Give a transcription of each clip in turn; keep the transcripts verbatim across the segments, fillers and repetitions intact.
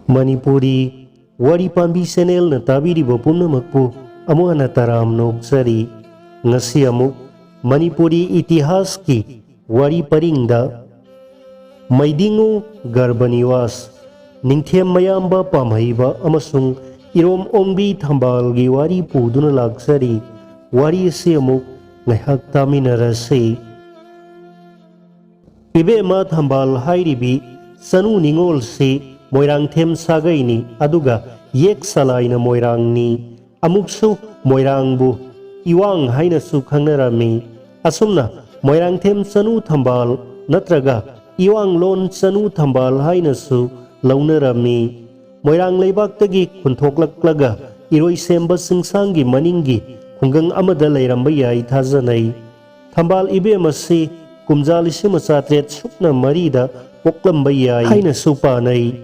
ꯃꯅꯤꯄꯨꯔꯤ ꯋꯥꯔꯤ ꯄꯥꯝꯕꯤ ꯆꯦꯅꯦꯜꯅ ꯇꯥꯕꯤꯔꯤꯕ ꯄꯨꯝꯅꯃꯛꯄꯨ ꯑꯃꯨꯛ ꯍꯟꯅ ꯇꯔꯥꯝꯅ ꯑꯣꯛꯆꯔꯤ꯫ ꯉꯁꯤ ꯑꯃꯨꯛ ꯃꯅꯤꯄꯨꯔꯤ ꯏꯇꯤꯍꯥꯁꯀꯤ ꯋꯥꯔꯤ ꯄꯔꯤꯡꯗ ꯃꯩꯗꯤꯡꯉꯨ ꯒꯔꯕꯅꯤꯋꯥꯁ, ꯅꯤꯡꯊꯦꯝ ꯃꯌꯥꯝꯕ ꯄꯥꯝꯍꯩꯕ ꯑꯃꯁꯨꯡ ꯏꯔꯣꯝ ꯑꯣꯡꯕꯤ ꯊꯝꯕꯥꯜꯒꯤ ꯋꯥꯔꯤ ꯄꯨꯗꯨꯅ ꯂꯥꯛꯆꯔꯤ꯫ ꯋꯥꯔꯤ ꯑꯁꯤ ꯑꯃꯨꯛ ꯉꯥꯏꯍꯥꯛ ꯇꯥꯃꯤꯟꯅꯔꯁꯤ꯫ ꯏꯕꯦꯝꯃ ꯊꯝꯕꯥꯜ ꯍꯥꯏꯔꯤꯕꯤ ꯆꯅꯨ ꯅꯤꯉꯣꯜꯁꯤ ꯃꯣꯏꯔꯥꯡꯊꯦꯝ ꯁꯥꯒꯩꯅꯤ, ꯑꯗꯨꯒ ꯌꯦꯛ ꯁꯂꯥꯏꯅ ꯃꯣꯏꯔꯥꯡꯅꯤ꯫ ꯑꯃꯨꯛꯁꯨ ꯃꯣꯏꯔꯥꯡꯕꯨ ꯏꯋꯥꯡ ꯍꯥꯏꯅꯁꯨ ꯈꯪꯅꯔꯝꯃꯤ꯫ ꯑꯁꯨꯝꯅ ꯃꯣꯏꯔꯥꯡꯊꯦꯝ ꯆꯅꯨ ꯊꯝꯕꯥꯜ ꯅꯠꯇ꯭ꯔꯒ ꯏꯋꯥꯡꯂꯣꯟ ꯆꯅꯨ ꯊꯝꯕꯥꯜ ꯍꯥꯏꯅꯁꯨ ꯂꯧꯅꯔꯝꯃꯤ꯫ ꯃꯣꯏꯔꯥꯡ ꯂꯩꯕꯥꯛꯇꯒꯤ ꯈꯨꯟꯊꯣꯛꯂꯛꯂꯒ ꯏꯔꯣꯏꯁꯦꯝꯕ ꯆꯤꯡꯁꯥꯡꯒꯤ ꯃꯅꯤꯡꯒꯤ ꯈꯨꯡꯒꯪ ꯑꯃꯗ ꯂꯩꯔꯝꯕ ꯌꯥꯏ ꯊꯥꯖꯅꯩ꯫ ꯊꯝꯕꯥꯜ ꯏꯕꯦꯝ ꯑꯁꯤ ꯀꯨꯝꯖꯥ ꯂꯤꯁꯤꯡ ꯑꯃ ꯆꯥꯇ꯭ꯔꯦꯠ ꯁꯨꯞꯅ ꯃꯔꯤꯗ ꯄꯣꯛꯂꯝꯕ ꯌꯥꯏ ꯍꯥꯏꯅꯁꯨ ꯄꯥꯅꯩ꯫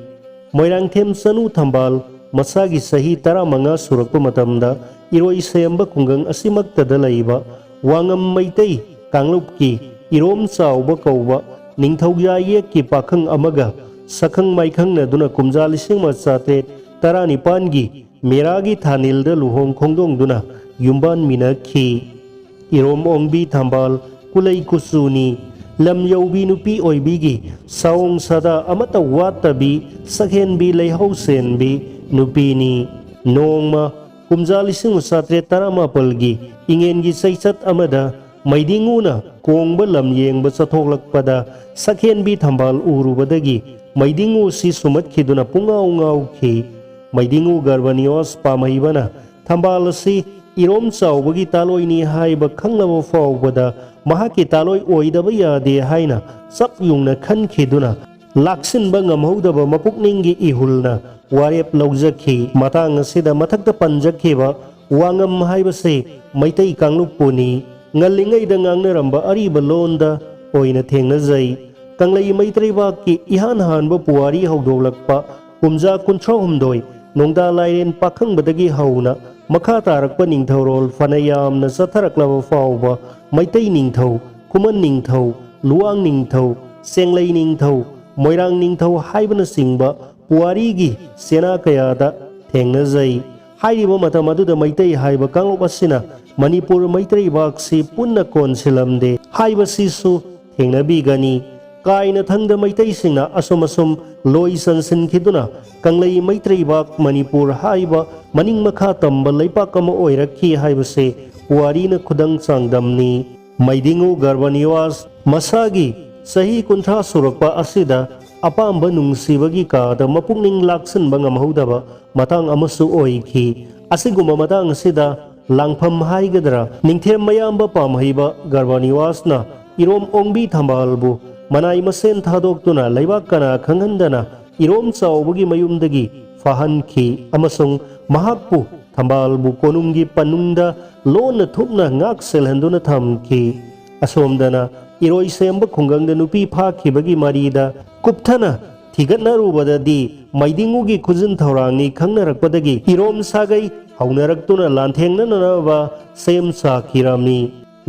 ꯃꯣꯏꯔꯥꯡꯊꯦꯝ ꯆꯅꯨ ꯊꯝꯕꯥꯜ ꯃꯁꯥꯒꯤ ꯆꯍꯤ ꯇꯔꯥꯃꯉꯥ ꯁꯨꯔꯛꯄ ꯃꯇꯝꯗ ꯏꯔꯣꯏꯁꯦꯝꯕ ꯈꯨꯡꯒꯪ ꯑꯁꯤꯃꯛꯇꯗ ꯂꯩꯕ ꯋꯥꯉꯝ ꯃꯩꯇꯩ ꯀꯥꯡꯂꯨꯞꯀꯤ ꯏꯔꯣꯝ ꯆꯥꯎꯕ ꯀꯧꯕ ꯅꯤꯡꯊꯧꯖꯥ ꯌꯦꯛꯀꯤ ꯄꯥꯈꯪ ꯑꯃꯒ ꯁꯛꯈꯪ ꯃꯥꯏꯈꯪꯅꯗꯨꯅ ꯀꯨꯝꯖꯥ ꯂꯤꯁꯤꯡ ꯑꯃ ꯆꯥꯇ꯭ꯔꯦꯠ ꯇꯔꯥꯅꯤꯄꯥꯟꯒꯤ ꯃꯦꯔꯥꯒꯤ ꯊꯥꯅꯤꯜꯗ ꯂꯨꯍꯣꯡ ꯈꯣꯡꯗꯣꯡꯗꯨꯅ ꯌꯨꯝꯕꯥꯟꯃꯤꯟꯅꯈꯤ꯫ ꯏꯔꯣꯝ ꯑꯣꯡꯕꯤ ꯊꯝꯕꯥꯜ ꯀꯨꯂꯩ ꯀꯨꯆꯨꯅꯤ꯫ ꯂꯝ ꯌꯧꯕꯤ ꯅꯨꯄꯤ ꯑꯣꯏꯕꯤꯒꯤ ꯁꯥꯑꯣꯡ ꯁꯥꯗꯥ ꯑꯃꯠꯇ ꯋꯥꯠꯇꯕꯤ, ꯁꯛꯍꯦꯟꯕꯤ ꯂꯩꯍꯧ ꯆꯦꯟꯕꯤ ꯅꯨꯄꯤꯅꯤ꯫ ꯅꯣꯡꯃ ꯀꯨꯝꯖꯥ ꯂꯤꯁꯤꯡ ꯑꯃ ꯆꯥꯇ꯭ꯔꯦꯠ ꯇꯔꯥꯃꯥꯄꯜꯒꯤ ꯏꯉꯦꯟꯒꯤ ꯆꯩꯆꯠ ꯑꯃꯗ ꯃꯩꯗꯤꯡꯉꯨꯅ ꯀꯣꯡꯕ ꯂꯝ ꯌꯦꯡꯕ ꯆꯠꯊꯣꯛꯂꯛꯄꯗ ꯁꯛꯍꯦꯟꯕꯤ ꯊꯝꯕꯥꯜ ꯎꯔꯨꯕꯗꯒꯤ ꯃꯩꯗꯤꯡꯉꯨꯁꯤ ꯁꯨꯝꯍꯠꯈꯤꯗꯨꯅ ꯄꯨꯡꯉꯥꯎ ꯉꯥꯎꯈꯤ꯫ ꯃꯩꯗꯤꯡꯉꯨ ꯒꯔꯕꯅꯤꯌꯣꯁ ꯄꯥꯝꯍꯩꯕꯅ ꯊꯝꯕꯥꯜ ꯑꯁꯤ ꯏꯔꯣꯝ ꯆꯥꯎꯕꯒꯤ ꯇꯥꯂꯣꯏꯅꯤ ꯍꯥꯏꯕ ꯈꯪꯂꯕ ꯐꯥꯎꯕꯗ ꯃꯍꯥꯛꯀꯤ ꯇꯥꯂꯣꯏ ꯑꯣꯏꯗꯕ ꯌꯥꯗꯦ ꯍꯥꯏꯅ ꯆꯞ ꯌꯨꯡꯅ ꯈꯟꯈꯤꯗꯨꯅ ꯂꯥꯛꯁꯤꯟꯕ ꯉꯝꯍꯧꯗꯕ ꯃꯄꯨꯛꯅꯤꯡꯒꯤ ꯏꯍꯨꯜꯅ ꯋꯥꯔꯦꯞ ꯂꯧꯖꯈꯤ꯫ ꯃꯇꯥꯡ ꯑꯁꯤꯗ ꯃꯊꯛꯇ ꯄꯟꯖꯈꯤꯕ ꯋꯥꯉꯝ ꯍꯥꯏꯕꯁꯤ ꯃꯩꯇꯩ ꯀꯥꯡꯂꯨꯞꯄꯨꯅꯤ꯫ ꯉꯜꯂꯤꯉꯩꯗ ꯉꯥꯡꯅꯔꯝꯕ ꯑꯔꯤꯕ ꯂꯣꯟꯗ ꯑꯣꯏꯅ ꯊꯦꯡꯅꯖꯩ꯫ ꯀꯪꯂꯩ ꯃꯩꯇꯩꯕꯥꯛꯀꯤ ꯏꯍꯥꯟ ꯍꯥꯟꯕ ꯄꯨꯋꯥꯔꯤ ꯍꯧꯗꯣꯛꯂꯛꯄ ꯀꯨꯝꯖꯥ ꯀꯨꯟꯊ꯭ꯔꯥꯍꯨꯝꯗꯣꯏ ꯅꯣꯡꯗꯥ ꯂꯥꯏꯔꯦꯟ ꯄꯥꯈꯪꯕꯗꯒꯤ ꯍꯧꯅ ꯃꯈꯥ ꯇꯥꯔꯛꯄ ꯅꯤꯡꯊꯧꯔꯣꯜ ꯐꯅ ꯌꯥꯝꯅ ꯆꯠꯊꯔꯛꯂꯕ ꯐꯥꯎꯕ ꯃꯩꯇꯩ ꯅꯤꯡꯊꯧ, ꯈꯨꯃꯟ ꯅꯤꯡꯊꯧ, ꯂꯨꯋꯥꯡ ꯅꯤꯡꯊꯧ, ꯆꯦꯡꯂꯩ ꯅꯤꯡꯊꯧ, ꯃꯣꯏꯔꯥꯡ ꯅꯤꯡꯊꯧ ꯍꯥꯏꯕꯅꯆꯤꯡꯕ ꯄꯨꯋꯥꯔꯤꯒꯤ ꯆꯦꯅꯥ ꯀꯌꯥꯗ ꯊꯦꯡꯅꯖꯩ꯫ ꯍꯥꯏꯔꯤꯕ ꯃꯇꯝ ꯑꯗꯨꯗ ꯃꯩꯇꯩ ꯍꯥꯏꯕ ꯀꯥꯡꯂꯨꯞ ꯑꯁꯤꯅ ꯃꯅꯤꯄꯨꯔ ꯃꯩꯇꯩꯕꯥꯛꯁꯤ ꯄꯨꯟꯅ ꯀꯣꯟꯁꯤꯜꯂꯝꯗꯦ ꯍꯥꯏꯕꯁꯤꯁꯨ ꯊꯦꯡꯅꯕꯤꯒꯅꯤ꯫ ꯀꯥꯏꯅꯊꯪꯗ ꯃꯩꯇꯩꯁꯤꯡꯅ ꯑꯁꯨꯝ ꯑꯁꯨꯝ ꯂꯣꯏ ꯆꯟꯁꯤꯟꯈꯤꯗꯨꯅ ꯀꯪꯂꯩ ꯃꯩꯇꯩꯕꯥꯛ ꯃꯅꯤꯄꯨꯔ ꯍꯥꯏꯕ ꯃꯅꯤꯡ ꯃꯈꯥ ꯇꯝꯕ ꯂꯩꯄꯥꯛ ꯑꯃ ꯑꯣꯏꯔꯛꯈꯤ ꯍꯥꯏꯕꯁꯦ ꯄꯨꯋꯥꯔꯤꯅ ꯈꯨꯗꯪ ꯆꯥꯡꯗꯝꯅꯤ꯫ ꯃꯩꯗꯤꯡꯉꯨ ꯒꯔꯕꯅꯤꯋꯥꯁ ꯃꯁꯥꯒꯤ ꯆꯍꯤ ꯀꯨꯟꯊ꯭ꯔꯥ ꯁꯨꯔꯛꯄ ꯑꯁꯤꯗ ꯑꯄꯥꯝꯕ ꯅꯨꯡꯁꯤꯕꯒꯤ ꯀꯥꯗ ꯃꯄꯨꯛꯅꯤꯡ ꯂꯥꯛꯁꯤꯟꯕ ꯉꯝꯍꯧꯗꯕ ꯃꯇꯥꯡ ꯑꯃꯁꯨ ꯑꯣꯏꯈꯤ꯫ ꯑꯁꯤꯒꯨꯝꯕ ꯃꯇꯥꯡ ꯑꯁꯤꯗ ꯂꯥꯡꯐꯝ ꯍꯥꯏꯒꯗ꯭ꯔꯥ, ꯅꯤꯡꯊꯦꯝ ꯃꯌꯥꯝꯕ ꯄꯥꯝꯍꯩꯕ ꯒꯔꯕꯅꯤꯋꯥꯁꯅ ꯏꯔꯣꯝ ꯑꯣꯡꯕꯤ ꯊꯝꯕꯥꯜꯕꯨ ꯃꯅꯥꯏ ꯃꯁꯦꯟ ꯊꯥꯗꯣꯛꯇꯨꯅ ꯂꯩꯕꯥꯛ ꯀꯅꯥ ꯈꯪꯍꯟꯗꯅ ꯏꯔꯣꯝ ꯆꯥꯎꯕꯒꯤ ꯃꯌꯨꯝꯗꯒꯤ ꯐꯥꯍꯟꯈꯤ ꯑꯃꯁꯨꯡ ꯃꯍꯥꯛꯄꯨ ꯊꯝꯕꯥꯜꯕꯨ ꯀꯣꯅꯨꯡꯒꯤ ꯄꯅꯨꯡꯗ ꯂꯣꯟꯅ ꯊꯨꯞꯅ ꯉꯥꯛ ꯁꯦꯜꯍꯟꯗꯨꯅ ꯊꯝꯈꯤ꯫ ꯑꯁꯣꯝꯗꯅ ꯏꯔꯣꯏꯁꯦꯝꯕ ꯈꯨꯡꯒꯪꯗ ꯅꯨꯄꯤ ꯐꯥꯈꯤꯕꯒꯤ ꯃꯔꯤꯗ ꯀꯨꯞꯊꯅ ꯊꯤꯒꯠꯅꯔꯨꯕꯗꯗꯤ ꯃꯩꯗꯤꯡꯉꯨꯒꯤ ꯈꯨꯖꯤꯟ ꯊꯧꯔꯥꯡꯅꯤ ꯈꯪꯅꯔꯛꯄꯗꯒꯤ ꯏꯔꯣꯝ ꯁꯥꯒꯩ ꯍꯧꯅꯔꯛꯇꯨꯅ ꯂꯥꯟꯊꯦꯡꯅꯅꯅꯕ ꯁꯦꯝ ꯁꯥꯈꯤꯔꯝꯃꯤ꯫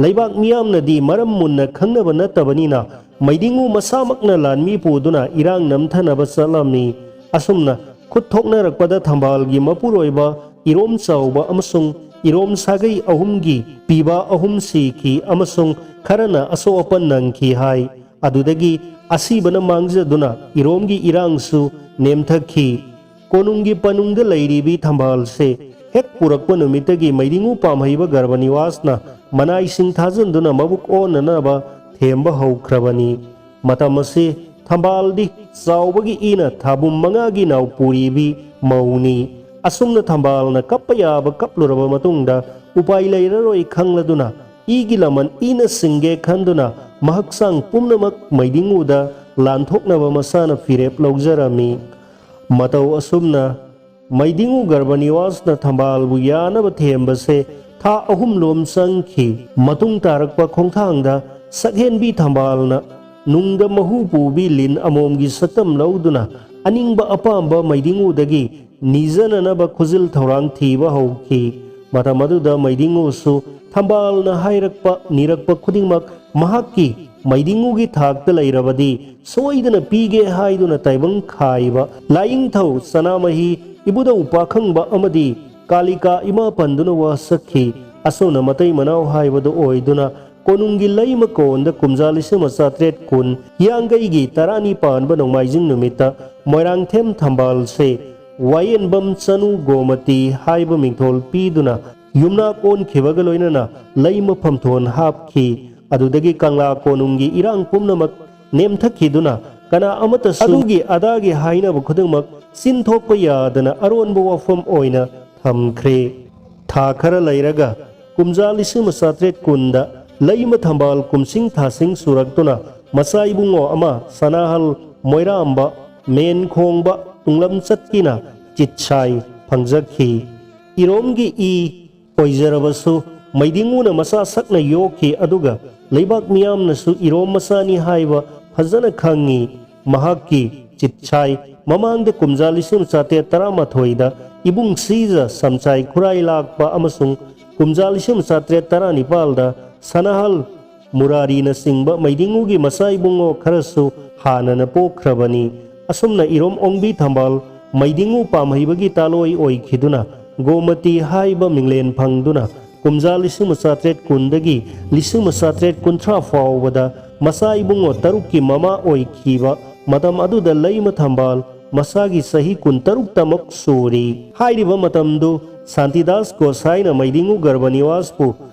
ꯂꯩꯕꯥꯛ ꯃꯤꯌꯥꯝꯅꯗꯤ ꯃꯔꯝ ꯃꯨꯟꯅ ꯈꯪꯅꯕ ꯅꯠꯇꯕꯅꯤꯅ ꯃꯩꯗꯤꯡꯉꯨ ꯃꯁꯥꯃꯛꯅ ꯂꯥꯟꯃꯤ ꯄꯨꯗꯨꯅ ꯏꯔꯥꯡ ꯅꯝꯊꯅꯕ ꯆꯠꯂꯝꯃꯤ꯫ ꯑꯁꯨꯝꯅ ꯈꯨꯠ ꯊꯣꯛꯅꯔꯛꯄꯗ ꯊꯝꯕꯥꯜꯒꯤ ꯃꯄꯨꯔꯣꯏꯕ ꯏꯔꯣꯝ ꯆꯥꯎꯕ ꯑꯃꯁꯨꯡ ꯏꯔꯣꯝ ꯁꯥꯒꯩ ꯑꯍꯨꯝꯒꯤ ꯄꯤꯕ ꯑꯍꯨꯝ ꯁꯤꯈꯤ ꯑꯃꯁꯨꯡ ꯈꯔꯅ ꯑꯁꯣꯛ ꯑꯄꯟ ꯅꯪꯈꯤ ꯍꯥꯏ꯫ ꯑꯗꯨꯗꯒꯤ ꯑꯁꯤꯕꯅ ꯃꯥꯡꯖꯗꯨꯅ ꯏꯔꯣꯝꯒꯤ ꯏꯔꯥꯡꯁꯨ ꯅꯦꯝꯊꯈꯤ꯫ ꯀꯣꯅꯨꯡꯒꯤ ꯄꯅꯨꯡꯗ ꯂꯩꯔꯤꯕꯤ ꯊꯝꯕꯥꯜꯁꯦ ꯍꯦꯛ ꯄꯨꯔꯛꯄ ꯅꯨꯃꯤꯠꯇꯒꯤ ꯃꯩꯗꯤꯡꯉꯨ ꯄꯥꯝꯍꯩꯕ ꯒꯔꯕꯅꯤꯋꯥꯁꯅ ꯃꯅꯥꯏꯁꯤꯡ ꯊꯥꯖꯤꯟꯗꯨꯅ ꯃꯕꯨꯛ ꯑꯣꯟꯅꯅꯕ ꯊꯦꯝꯕ ꯍꯧꯈ꯭ꯔꯕꯅꯤ꯫ ꯃꯇꯝ ꯑꯁꯤ ꯊꯝꯕꯥꯜꯗꯤ ꯆꯥꯎꯕꯒꯤ ꯏꯅ ꯊꯥꯕꯨꯝ ꯃꯉꯥꯒꯤ ꯅꯥꯎ ꯄꯨꯔꯤꯕꯤ ꯃꯧꯅꯤ꯫ ꯑꯁꯨꯝꯅ ꯊꯝꯕꯥꯜꯅ ꯀꯞꯄ ꯌꯥꯕ ꯀꯞꯂꯨꯔꯕ ꯃꯇꯨꯡꯗ ꯎꯄꯥꯏ ꯂꯩꯔꯔꯣꯏ ꯈꯪꯂꯗꯨꯅ ꯏꯒꯤ ꯂꯃꯟ ꯏꯅ ꯁꯤꯡꯒꯦ ꯈꯟꯗꯨꯅ ꯃꯍꯛꯆꯥꯡ ꯄꯨꯝꯅꯃꯛ ꯃꯩꯗꯤꯡꯉꯨꯗ ꯂꯥꯟꯊꯣꯛꯅꯕ ꯃꯁꯥꯅ ꯐꯤꯔꯦꯞ ꯂꯧꯖꯔꯝꯃꯤ꯫ ꯃꯇꯧ ꯑꯁꯨꯝꯅ ꯃꯩꯗꯤꯡꯉꯨ ꯒꯔꯕꯅꯤꯋꯥꯁꯅ ꯊꯝꯕꯥꯜꯕꯨ ꯌꯥꯅꯕ ꯊꯦꯝꯕꯁꯦ ꯊꯥ ꯑꯍꯨꯝ ꯂꯣꯝ ꯆꯪꯈꯤ꯫ ꯃꯇꯨꯡ ꯇꯥꯔꯛꯄ ꯈꯣꯡꯊꯥꯡꯗ ꯁꯛꯍꯦꯟꯕꯤ ꯊꯝꯕꯥꯜꯅ ꯅꯨꯡꯗ ꯃꯍꯨ ꯄꯨꯕꯤ ꯂꯤꯟ ꯑꯃꯣꯝꯒꯤ ꯁꯛꯇꯝ ꯂꯧꯗꯨꯅ ꯑꯅꯤꯡꯕ ꯑꯄꯥꯝꯕ ꯃꯩꯗꯤꯡꯉꯨꯗꯒꯤ ꯅꯤꯖꯅꯅꯕ ꯈꯨꯖꯤꯜ ꯊꯧꯔꯥꯡ ꯊꯤꯕ ꯍꯧꯈꯤ꯫ ꯃꯇꯝ ꯑꯗꯨꯗ ꯃꯩꯗꯤꯡꯉꯨꯁꯨ ꯊꯝꯕꯥꯜꯅ ꯍꯥꯏꯔꯛꯄ ꯅꯤꯔꯛꯄ ꯈꯨꯗꯤꯡꯃꯛ ꯃꯍꯥꯛꯀꯤ ꯃꯩꯗꯤꯡꯉꯨꯒꯤ ꯊꯥꯛꯇ ꯂꯩꯔꯕꯗꯤ ꯁꯣꯏꯗꯅ ꯄꯤꯒꯦ ꯍꯥꯏꯗꯨꯅ ꯇꯥꯏꯕꯪ ꯈꯥꯏꯕ ꯂꯥꯏꯅꯤꯡꯊꯧ ꯁꯅꯥꯃꯍꯤ, ꯏꯕꯨꯙꯧ ꯄꯥꯈꯪꯕ ꯑꯃꯗꯤ ꯀꯥꯂꯤꯀꯥ ꯏꯃꯥ ꯄꯟꯗꯨꯅ ꯋꯥꯁꯛꯈꯤ꯫ ꯑꯁꯨꯝꯅ ꯃꯇꯩ ꯃꯅꯥꯎ ꯍꯥꯏꯕꯗꯨ ꯑꯣꯏꯗꯨꯅ ꯀꯣꯅꯨꯡꯒꯤ ꯂꯩꯃ ꯀꯣꯟꯗ ꯀꯨꯝꯖꯥ ꯂꯤꯁꯤꯡ ꯑꯃ ꯆꯥꯇ꯭ꯔꯦꯠ ꯀꯨꯟ ꯍꯤꯌꯥꯡꯒꯩꯒꯤ ꯇꯔꯥꯅꯤ ꯄꯥꯟꯕ ꯅꯣꯡꯃꯥꯏꯖꯤꯡ ꯅꯨꯃꯤꯠꯇ ꯃꯣꯏꯔꯥꯡꯊꯦꯝ ꯊꯝꯕꯥꯜꯁꯦ ꯋꯥꯌꯦꯟꯕꯝ ꯆꯅꯨ ꯒꯣꯃꯇꯤ ꯍꯥꯏꯕ ꯃꯤꯡꯊꯣꯜ ꯄꯤꯗꯨꯅ ꯌꯨꯝꯅꯥꯛ ꯑꯣꯟꯈꯤꯕꯒ ꯂꯣꯏꯅꯅ ꯂꯩꯃ ꯐꯝꯊꯣꯟ ꯍꯥꯞꯈꯤ꯫ ꯑꯗꯨꯗꯒꯤ ꯀꯪꯂꯥ ꯀꯣꯅꯨꯡꯒꯤ ꯏꯔꯥꯡ ꯄꯨꯝꯅꯃꯛ ꯅꯦꯝꯊꯈꯤꯗꯨꯅ ꯀꯅꯥ ꯑꯃꯠꯇꯁꯨ ꯑꯗꯨꯒꯤ ꯑꯗꯥꯒꯤ ꯍꯥꯏꯅꯕ ꯈꯨꯗꯤꯡꯃꯛ ꯆꯤꯟꯊꯣꯛꯄ ꯌꯥꯗꯅ ꯑꯔꯣꯟꯕ ꯋꯥꯐꯝ ꯑꯣꯏꯅ ꯊꯝꯈ꯭ꯔꯦ꯫ ꯊꯥ ꯈꯔ ꯂꯩꯔꯒ ꯀꯨꯝꯖꯥ ꯂꯤꯁꯤꯡ ꯑꯃ ꯆꯥꯇ꯭ꯔꯦꯠ ꯀꯨꯟꯗ ꯂꯩꯃ ꯊꯝꯕꯥꯜ ꯀꯨꯝꯁꯤꯡ ꯊꯥꯁꯤꯡ ꯁꯨꯔꯛꯇꯨꯅ ꯃꯆꯥ ꯏꯕꯨꯡꯉꯣ ꯑꯃ ꯁꯅꯥꯍꯜ ꯃꯣꯏꯔꯥꯝꯕ ꯃꯦꯟ ꯈꯣꯡꯕ ꯇꯨꯡꯂꯝ ꯆꯠꯀꯤꯅ ꯆꯤꯠꯁꯥꯏ ꯐꯪꯖꯈꯤ꯫ ꯏꯔꯣꯝꯒꯤ ꯏ ꯑꯣꯏꯖꯔꯕꯁꯨ ꯃꯩꯗꯤꯡꯉꯨꯅ ꯃꯆꯥ ꯁꯛꯅ ꯌꯣꯛꯈꯤ, ꯑꯗꯨꯒ ꯂꯩꯕꯥꯛ ꯃꯤꯌꯥꯝꯅꯁꯨ ꯏꯔꯣꯝ ꯃꯆꯥꯅꯤ ꯍꯥꯏꯕ ꯐꯖꯅ ꯈꯪꯉꯤ꯫ ꯃꯍꯥꯛꯀꯤ ꯆꯤꯠꯁꯥꯏ ꯃꯃꯥꯡꯗ ꯀꯨꯝꯖꯥ ꯂꯤꯁꯤꯡ ꯆꯥꯇ꯭ꯔꯦꯠ ꯇꯔꯥꯃꯥꯊꯣꯏꯗ ꯏꯕꯨꯡ ꯁꯤꯖ ꯁꯝꯆꯥꯏ ꯈꯨꯔꯥꯏ ꯂꯥꯛꯄ ꯑꯃꯁꯨꯡ ꯀꯨꯝꯖꯥ ꯂꯤꯁꯤꯡ ꯆꯥꯇ꯭ꯔꯦꯠ ꯇꯔꯥꯅꯤꯄꯥꯜꯗ ꯁꯅꯥꯍꯜ ꯃꯨꯔꯥꯔꯤꯅꯆꯤꯡꯕ ꯃꯩꯗꯤꯡꯉꯨꯒꯤ ꯃꯆꯥ ꯏꯕꯨꯡꯉꯣ ꯈꯔꯁꯨ ꯍꯥꯟꯅꯅ ꯄꯣꯛꯈ꯭ꯔꯕꯅꯤ꯫ ꯑꯁꯨꯝꯅ ꯏꯔꯣꯝ ꯑꯣꯡꯕꯤ ꯊꯝꯕꯥꯜ ꯃꯩꯗꯤꯡꯉꯨ ꯄꯥꯝꯍꯩꯕꯒꯤ ꯇꯥꯂꯣꯏ ꯑꯣꯏꯈꯤꯗꯨꯅ ꯒꯣꯃꯇꯤ ꯍꯥꯏꯕ ꯃꯤꯡꯂꯦꯟ ꯐꯪꯗꯨꯅ ꯀꯨꯝꯖꯥ ꯂꯤꯁꯤꯡ ꯑꯃ ꯆꯥꯇ꯭ꯔꯦꯠ ꯀꯨꯟꯗꯒꯤ ꯂꯤꯁꯤꯡ ꯑꯃ ꯆꯥꯇ꯭ꯔꯦꯠ ꯀꯨꯟꯊ꯭ꯔꯥ ꯐꯥꯎꯕꯗ ꯃꯆꯥ ꯏꯕꯨꯡꯉꯣ ꯇꯔꯨꯛꯀꯤ ꯃꯃꯥ ꯑꯣꯏꯈꯤꯕ ꯃꯇꯝ ꯑꯗꯨꯗ ꯂꯩꯃ ꯊꯝꯕꯥꯜ ꯃꯁꯥꯒꯤ ꯆꯍꯤ ꯀꯨꯟꯇꯔꯨꯛꯇꯃꯛ ꯁꯨꯔꯤ꯫ ꯍꯥꯏꯔꯤꯕ ꯃꯇꯝꯗꯨ ꯁꯥꯟꯇꯤꯗꯥꯁ ꯒꯣꯁꯥꯏꯅ ꯃꯩꯗꯤꯡꯉꯨ ꯒꯔꯚꯅꯤꯋꯥꯁꯄꯨ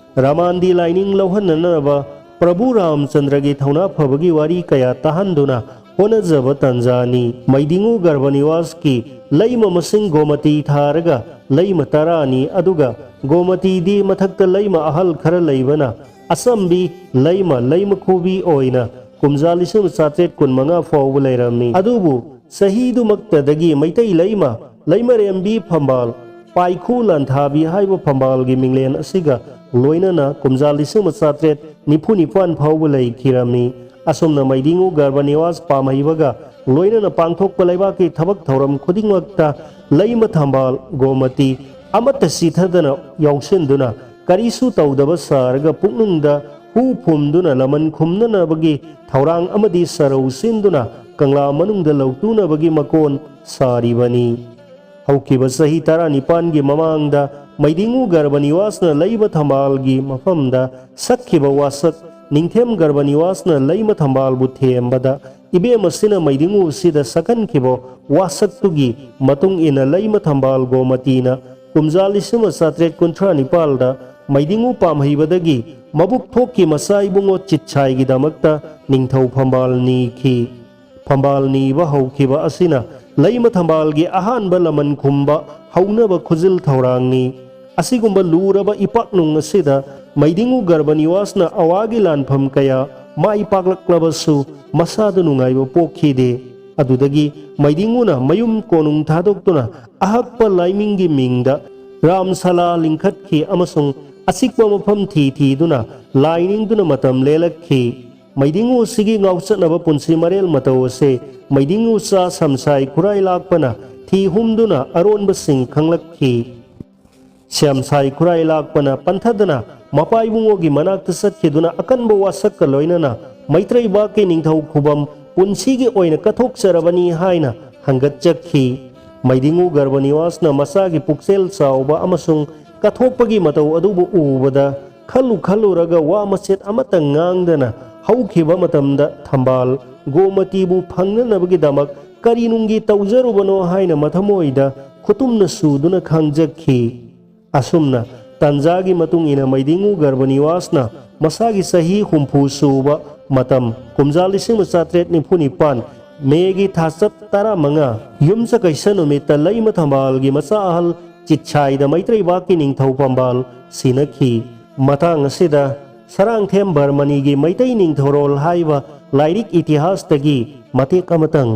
ꯔꯥꯃꯥꯟꯗꯤ ꯂꯥꯏꯅꯤꯡ ꯂꯧꯍꯟꯅꯅꯕ ꯄ꯭ꯔꯚꯨ ꯔꯥꯝꯆꯟꯗ꯭ꯔꯒꯤ ꯊꯧꯅꯥ ꯐꯕꯒꯤ ꯋꯥꯔꯤ ꯀꯌꯥ ꯇꯥꯍꯟꯗꯨꯅ ꯍꯣꯠꯅꯖꯕ ꯇꯟꯖꯥꯅꯤ꯫ ꯃꯩꯗꯤꯡꯉꯨ ꯒꯔꯚꯅꯤꯋꯥꯁꯀꯤ ꯂꯩꯃ ꯃꯁꯤꯡ ꯒꯣꯃꯇꯤ ꯊꯥꯔꯒ ꯂꯩꯃ ꯇꯔꯥꯅꯤ, ꯑꯗꯨꯒ ꯒꯣꯃꯇꯤꯗꯤ ꯃꯊꯛꯇ ꯂꯩꯃ ꯑꯍꯜ ꯈꯔ ꯂꯩꯕꯅ ꯑꯆꯝꯕꯤ ꯂꯩꯃ, ꯂꯩꯃꯈꯨꯕꯤ ꯑꯣꯏꯅ ꯀꯨꯝꯖꯥ ꯂꯤꯁꯤꯡ ꯆꯥꯇ꯭ꯔꯦꯠ ꯀꯨꯟꯃꯉꯥ ꯐꯥꯎꯕ ꯂꯩꯔꯝꯃꯤ꯫ ꯑꯗꯨꯕꯨ ꯆꯍꯤꯗꯨꯃꯛꯇꯗꯒꯤ ꯃꯩꯇꯩ ꯂꯩꯃ, ꯂꯩꯃꯔꯦꯝꯕꯤ ꯐꯝꯕꯥꯜ, ꯄꯥꯏꯈꯨ ꯂꯥꯟꯊꯥꯕꯤ ꯍꯥꯏꯕ ꯐꯝꯕꯥꯜꯒꯤ ꯃꯤꯡꯂꯦꯟ ꯑꯁꯤꯒ ꯂꯣꯏꯅꯅ ꯀꯨꯝꯖꯥ ꯂꯤꯁꯤꯡ ꯑꯃ ꯆꯥꯇ꯭ꯔꯦꯠ ꯅꯤꯐꯨ ꯅꯤꯄꯥꯟ ꯐꯥꯎꯕ ꯂꯩꯈꯤꯔꯝꯃꯤ꯫ ꯑꯁꯨꯝꯅ ꯃꯩꯗꯤꯡꯉꯨ ꯒꯔꯚꯅꯤꯋꯥꯁ ꯄꯥꯝꯍꯩꯕꯒ ꯂꯣꯏꯅꯅ ꯄꯥꯡꯊꯣꯛꯄ ꯂꯩꯕꯥꯛꯀꯤ ꯊꯕꯛ ꯊꯧꯔꯝ ꯈꯨꯗꯤꯡꯃꯛꯇ ꯂꯩꯃ ꯊꯝꯕꯥꯜ ꯒꯣꯃꯇꯤ ꯑꯃꯠꯇ ꯆꯤꯊꯗꯅ ꯌꯥꯎꯁꯤꯟꯗꯨꯅ ꯀꯔꯤꯁꯨ ꯇꯧꯗꯕ ꯁꯥꯔꯒ ꯄꯨꯛꯅꯨꯡꯗ ꯍꯨ ꯐꯨꯝꯗꯨꯅ ꯂꯃꯟ ꯈꯨꯝꯅꯅꯕꯒꯤ ꯊꯧꯔꯥꯡ ꯑꯃꯗꯤ ꯁꯔꯧ ꯁꯤꯟꯗꯨꯅ ꯀꯪꯂꯥ ꯃꯅꯨꯡꯗ ꯂꯧꯇꯨꯅꯕꯒꯤ ꯃꯀꯣꯟ ꯁꯥꯔꯤꯕꯅꯤ꯫ ꯍꯧꯈꯤꯕ ꯆꯍꯤ ꯇꯔꯥꯅꯤꯄꯥꯟꯒꯤ ꯃꯃꯥꯡꯗ ꯃꯩꯗꯤꯡꯉꯨ ꯒꯔꯕ ꯅꯤꯋꯥꯁꯅ ꯂꯩꯃ ꯊꯝꯕꯥꯜꯒꯤ ꯃꯐꯝꯗ ꯁꯛꯈꯤꯕ ꯋꯥꯁꯛ ꯅꯤꯡꯊꯦꯝ ꯒꯔꯕ ꯅꯤꯋꯥꯁꯅ ꯂꯩꯃ ꯊꯝꯕꯥꯜꯕꯨ ꯊꯦꯝꯕꯗ ꯏꯕꯦꯝ ꯑꯁꯤꯅ ꯃꯩꯗꯤꯡꯉꯨ ꯑꯁꯤꯗ ꯁꯛꯍꯟꯈꯤꯕ ꯋꯥꯁꯛꯇꯨꯒꯤ ꯃꯇꯨꯡ ꯏꯟꯅ ꯂꯩꯃ ꯊꯝꯕꯥꯜ ꯒꯣꯃꯇꯤꯅ ꯀꯨꯝꯖꯥ ꯂꯤꯁꯤꯡ ꯑꯃ ꯆꯥꯇ꯭ꯔꯦꯠ ꯀꯨꯟꯊ꯭ꯔꯥ ꯅꯤꯄꯥꯜꯗ ꯃꯩꯗꯤꯡꯉꯨ ꯄꯥꯝꯍꯩꯕꯗꯒꯤ ꯃꯕꯨꯛ ꯊꯣꯛꯀꯤ ꯃꯆꯥ ꯏꯕꯨꯡꯉꯣ ꯆꯤꯠꯁꯥꯏꯒꯤꯗꯃꯛꯇ ꯅꯤꯡꯊꯧ ꯐꯝꯕꯥꯜ ꯅꯤꯈꯤ꯫ ꯐꯝꯕꯥꯜ ꯅꯤꯕ ꯍꯧꯈꯤꯕ ꯑꯁꯤꯅ ꯂꯩꯃ ꯊꯝꯕꯥꯜꯒꯤ ꯑꯍꯥꯟꯕ ꯂꯃꯟ ꯈꯨꯝꯕ ꯍꯧꯅꯕ ꯈꯨꯖꯤꯜ ꯊꯧꯔꯥꯡꯅꯤ꯫ ꯑꯁꯤꯒꯨꯝꯕ ꯂꯨꯔꯕ ꯏꯄꯥꯛꯅꯨꯡ ꯑꯁꯤꯗ ꯃꯩꯗꯤꯡꯉꯨ ꯒꯔꯕ ꯅꯤꯋꯥꯁꯅ ꯑꯋꯥꯒꯤ ꯂꯥꯟꯐꯝ ꯀꯌꯥ ꯃꯥꯏ ꯄꯥꯛꯂꯛꯂꯕꯁꯨ ꯃꯁꯥꯗ ꯅꯨꯡꯉꯥꯏꯕ ꯄꯣꯛꯈꯤꯗꯦ꯫ ꯑꯗꯨꯗꯒꯤ ꯃꯩꯗꯤꯡꯉꯨꯅ ꯃꯌꯨꯝ ꯀꯣꯅꯨꯡ ꯊꯥꯗꯣꯛꯇꯨꯅ ꯑꯍꯛꯄ ꯂꯥꯏꯃꯤꯡꯒꯤ ꯃꯤꯡꯗ ꯔꯥꯝꯁꯥꯂꯥ ꯂꯤꯡꯈꯠꯈꯤ ꯑꯃꯁꯨꯡ ꯑꯆꯤꯛꯄ ꯃꯐꯝ ꯊꯤ ꯊꯤꯗꯨꯅ ꯂꯥꯏ ꯅꯤꯡꯗꯨꯅ ꯃꯇꯝ ꯂꯦꯜꯂꯛꯈꯤ꯫ ꯃꯩꯗꯤꯡꯉꯨ ꯑꯁꯤꯒꯤ ꯉꯥꯎꯆꯠꯅꯕ ꯄꯨꯟꯁꯤ ꯃꯔꯦꯜ ꯃꯇꯧ ꯑꯁꯦ ꯃꯩꯗꯤꯡꯉꯨ ꯆꯥ ꯁꯝꯁꯥꯏ ꯈꯨꯔꯥꯏ ꯂꯥꯛꯄꯅ ꯊꯤ ꯍꯨꯝꯗꯨꯅ ꯑꯔꯣꯟꯕꯁꯤꯡ ꯈꯪꯂꯛꯈꯤ꯫ ꯁꯦꯝꯁꯥꯏ ꯈꯨꯔꯥꯏ ꯂꯥꯛꯄꯅ ꯄꯟꯊꯗꯅ ꯃꯄꯥ ꯏꯕꯨꯡꯉꯣꯒꯤ ꯃꯅꯥꯛꯇ ꯆꯠꯈꯤꯗꯨꯅ ꯑꯀꯟꯕ ꯋꯥꯁꯛꯀ ꯂꯣꯏꯅꯅ ꯃꯩꯇ꯭ꯔꯩꯕꯥꯛꯀꯤ ꯅꯤꯡꯊꯧ ꯈꯨꯕꯝ ꯄꯨꯟꯁꯤꯒꯤ ꯑꯣꯏꯅ ꯀꯠꯊꯣꯛꯆꯔꯕꯅꯤ ꯍꯥꯏꯅ ꯍꯪꯒꯠꯆꯈꯤ꯫ ꯃꯩꯗꯤꯡꯉꯨ ꯒꯔꯕ ꯅꯤꯋꯥꯁꯅ ꯃꯆꯥꯒꯤ ꯄꯨꯛꯆꯦꯜ ꯆꯥꯎꯕ ꯑꯃꯁꯨꯡ ꯀꯠꯊꯣꯛꯄꯒꯤ ꯃꯇꯧ ꯑꯗꯨꯕꯨ ꯎꯕꯗ ꯈꯜꯂꯨ ꯈꯜꯂꯨꯔꯒ ꯋꯥ ꯃꯆꯦꯠ ꯑꯃꯠꯇ ꯉꯥꯡꯗꯅ ꯍꯧꯈꯤꯕ ꯃꯇꯝꯗ ꯊꯝꯕꯥꯜ ꯒꯣꯃꯇꯤꯕꯨ ꯐꯪꯅꯅꯕꯒꯤꯗꯃꯛ ꯀꯔꯤ ꯅꯨꯡꯒꯤ ꯇꯧꯖꯔꯨꯕꯅꯣ ꯍꯥꯏꯅ ꯃꯊꯃꯣꯏꯗ ꯈꯨꯇꯨꯝꯅ ꯁꯨꯗꯨꯅ ꯈꯥꯡꯖꯈꯤ꯫ ꯑꯁꯨꯝꯅ ꯇꯟꯖꯥꯒꯤ ꯃꯇꯨꯡ ꯏꯟꯅ ꯃꯩꯗꯤꯡꯉꯨ ꯒꯔꯕ ꯅꯤꯋꯥꯁꯅ ꯃꯁꯥꯒꯤ ꯆꯍꯤ ꯍꯨꯝꯐꯨ ꯁꯨꯕ ꯃꯇꯝ ꯀꯨꯝꯖꯥ ꯂꯤꯁꯤꯡ ꯑꯃ ꯆꯥꯇ꯭ꯔꯦꯠ ꯅꯤꯐꯨ ꯅꯤꯄꯥꯟ ꯃꯦꯒꯤ ꯊꯥꯆꯠ ꯇꯔꯥꯃꯉꯥ ꯌꯨꯝꯁꯀꯩꯁ ꯅꯨꯃꯤꯠꯇ ꯂꯩꯃ ꯊꯝꯕꯥꯜꯒꯤ ꯃꯆꯥ ꯑꯍꯜ ꯆꯤꯠꯁꯥꯏꯗ ꯃꯩꯇ꯭ꯔꯩꯕꯥꯛꯀꯤ ꯅꯤꯡꯊꯧ ꯐꯝꯕꯥꯜ ꯁꯤꯅꯈꯤ꯫ ꯃꯇꯥꯡ ꯑꯁꯤꯗ ꯁꯔꯥꯡꯊꯦꯝ ꯕꯔꯃꯅꯤꯒꯤ ꯃꯩꯇꯩ ꯅꯤꯡꯊꯧꯔꯣꯜ ꯍꯥꯏꯕ ꯂꯥꯏꯔꯤꯛ ꯏꯇꯤꯍꯥꯁꯇꯒꯤ ꯃꯇꯦꯛ ꯑꯃꯇꯪ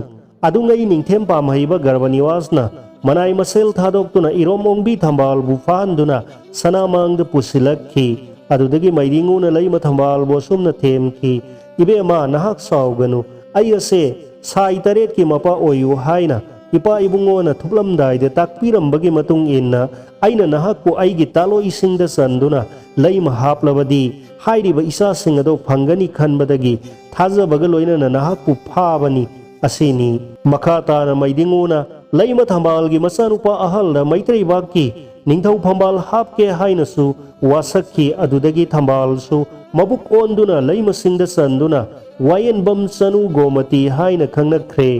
ꯑꯗꯨꯉꯩ ꯅꯤꯡꯊꯦꯝ ꯄꯥꯝꯍꯩꯕ ꯒꯔꯕ ꯅꯤꯋꯥꯁꯅ ꯃꯅꯥꯏ ꯃꯁꯦꯜ ꯊꯥꯗꯣꯛꯇꯨꯅ ꯏꯔꯣꯝ ꯑꯣꯡꯕꯤ ꯊꯝꯕꯥꯜꯕꯨ ꯐꯥꯍꯟꯗꯨꯅ ꯁꯅꯥꯃꯥꯡꯗ ꯄꯨꯁꯤꯜꯂꯛꯈꯤ꯫ ꯑꯗꯨꯗꯒꯤ ꯃꯩꯗꯤꯡꯉꯨꯅ ꯂꯩꯃ ꯊꯝꯕꯥꯜꯕꯨ ꯑꯁꯨꯝꯅ ꯊꯦꯝꯈꯤ, "ꯏꯕꯦꯝꯃ, ꯅꯍꯥꯛ ꯁꯥꯎꯒꯅꯨ꯫ ꯑꯩ ꯑꯁꯦ ꯁꯥꯏ ꯇꯔꯦꯠꯀꯤ ꯃꯄꯥ ꯑꯣꯏꯌꯨ ꯍꯥꯏꯅ ꯏꯄꯥ ꯏꯕꯨꯡꯉꯣꯅ ꯊꯨꯞꯂꯝꯗꯥꯏꯗ ꯇꯥꯛꯄꯤꯔꯝꯕꯒꯤ ꯃꯇꯨꯡ ꯏꯟꯅ ꯑꯩꯅ ꯅꯍꯥꯛꯄꯨ ꯑꯩꯒꯤ ꯇꯥꯂꯣ ꯏꯁꯤꯡꯗ ꯆꯟꯗꯨꯅ ꯂꯩꯃ ꯍꯥꯞꯂꯕꯗꯤ ꯍꯥꯏꯔꯤꯕ ꯏꯆꯥꯁꯤꯡ ꯑꯗꯣ ꯐꯪꯒꯅꯤ ꯈꯟꯕꯗꯒꯤ ꯊꯥꯖꯕꯒ ꯂꯣꯏꯅꯅ ꯅꯍꯥꯛꯄꯨ ꯐꯥꯕꯅꯤ ꯑꯁꯤꯅꯤ꯫ ꯃꯈꯥ ꯇꯥꯅ ꯃꯩꯗꯤꯡꯉꯨꯅ ꯂꯩꯃ ꯊꯝꯕꯥꯜꯒꯤ ꯃꯆꯥꯅꯨꯄꯥ ꯑꯍꯜꯗ ꯃꯩꯇ꯭ꯔꯩꯕꯥꯛꯀꯤ ꯅꯤꯡꯊꯧ ꯐꯝꯕꯥꯜ ꯍꯥꯞꯀꯦ ꯍꯥꯏꯅꯁꯨ ꯋꯥꯁꯛꯈꯤ꯫ ꯑꯗꯨꯗꯒꯤ ꯊꯝꯕꯥꯜꯁꯨ ꯃꯕꯨꯛ ꯑꯣꯟꯗꯨꯅ ꯂꯩꯃꯁꯤꯡꯗ ꯆꯟꯗꯨꯅ ꯋꯥꯌꯦꯟꯕꯝ ꯆꯅꯨ ꯒꯣꯃꯇꯤ ꯍꯥꯏꯅ ꯈꯪꯅꯈ꯭ꯔꯦ꯫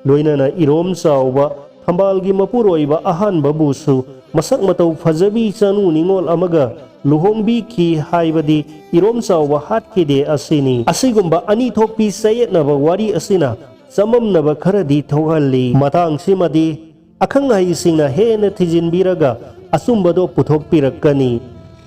ꯂꯣꯏꯅꯅ ꯏꯔꯣꯝ ꯆꯥꯎꯕ ꯊꯝꯕꯥꯜꯒꯤ ꯃꯄꯨꯔꯣꯏꯕ ꯑꯍꯥꯟꯕꯕꯨꯁꯨ ꯃꯁꯛ ꯃꯇꯧ ꯐꯖꯕꯤ ꯆꯅꯨ ꯅꯤꯉꯣꯜ ꯑꯃꯒ ꯂꯨꯍꯣꯡꯕꯤꯈꯤ ꯍꯥꯏꯕꯗꯤ ꯏꯔꯣꯝ ꯆꯥꯎꯕ ꯍꯥꯠꯈꯤꯗꯦ ꯑꯁꯤꯅꯤ꯫ ꯑꯁꯤꯒꯨꯝꯕ ꯑꯅꯤ ꯊꯣꯛꯄꯤ ꯆꯌꯦꯠꯅꯕ ꯋꯥꯔꯤ ꯑꯁꯤꯅ ꯆꯃꯝꯅꯕ ꯈꯔꯗꯤ ꯊꯣꯛꯍꯜꯂꯤ꯫ ꯃꯇꯥꯡꯁꯤꯃꯗꯤ ꯑꯈꯪ ꯑꯍꯩꯁꯤꯡꯅ ꯍꯦꯟꯅ ꯊꯤꯖꯤꯟꯕꯤꯔꯒ ꯑꯆꯨꯝꯕꯗꯣ ꯄꯨꯊꯣꯛꯄꯤꯔꯛꯀꯅꯤ꯫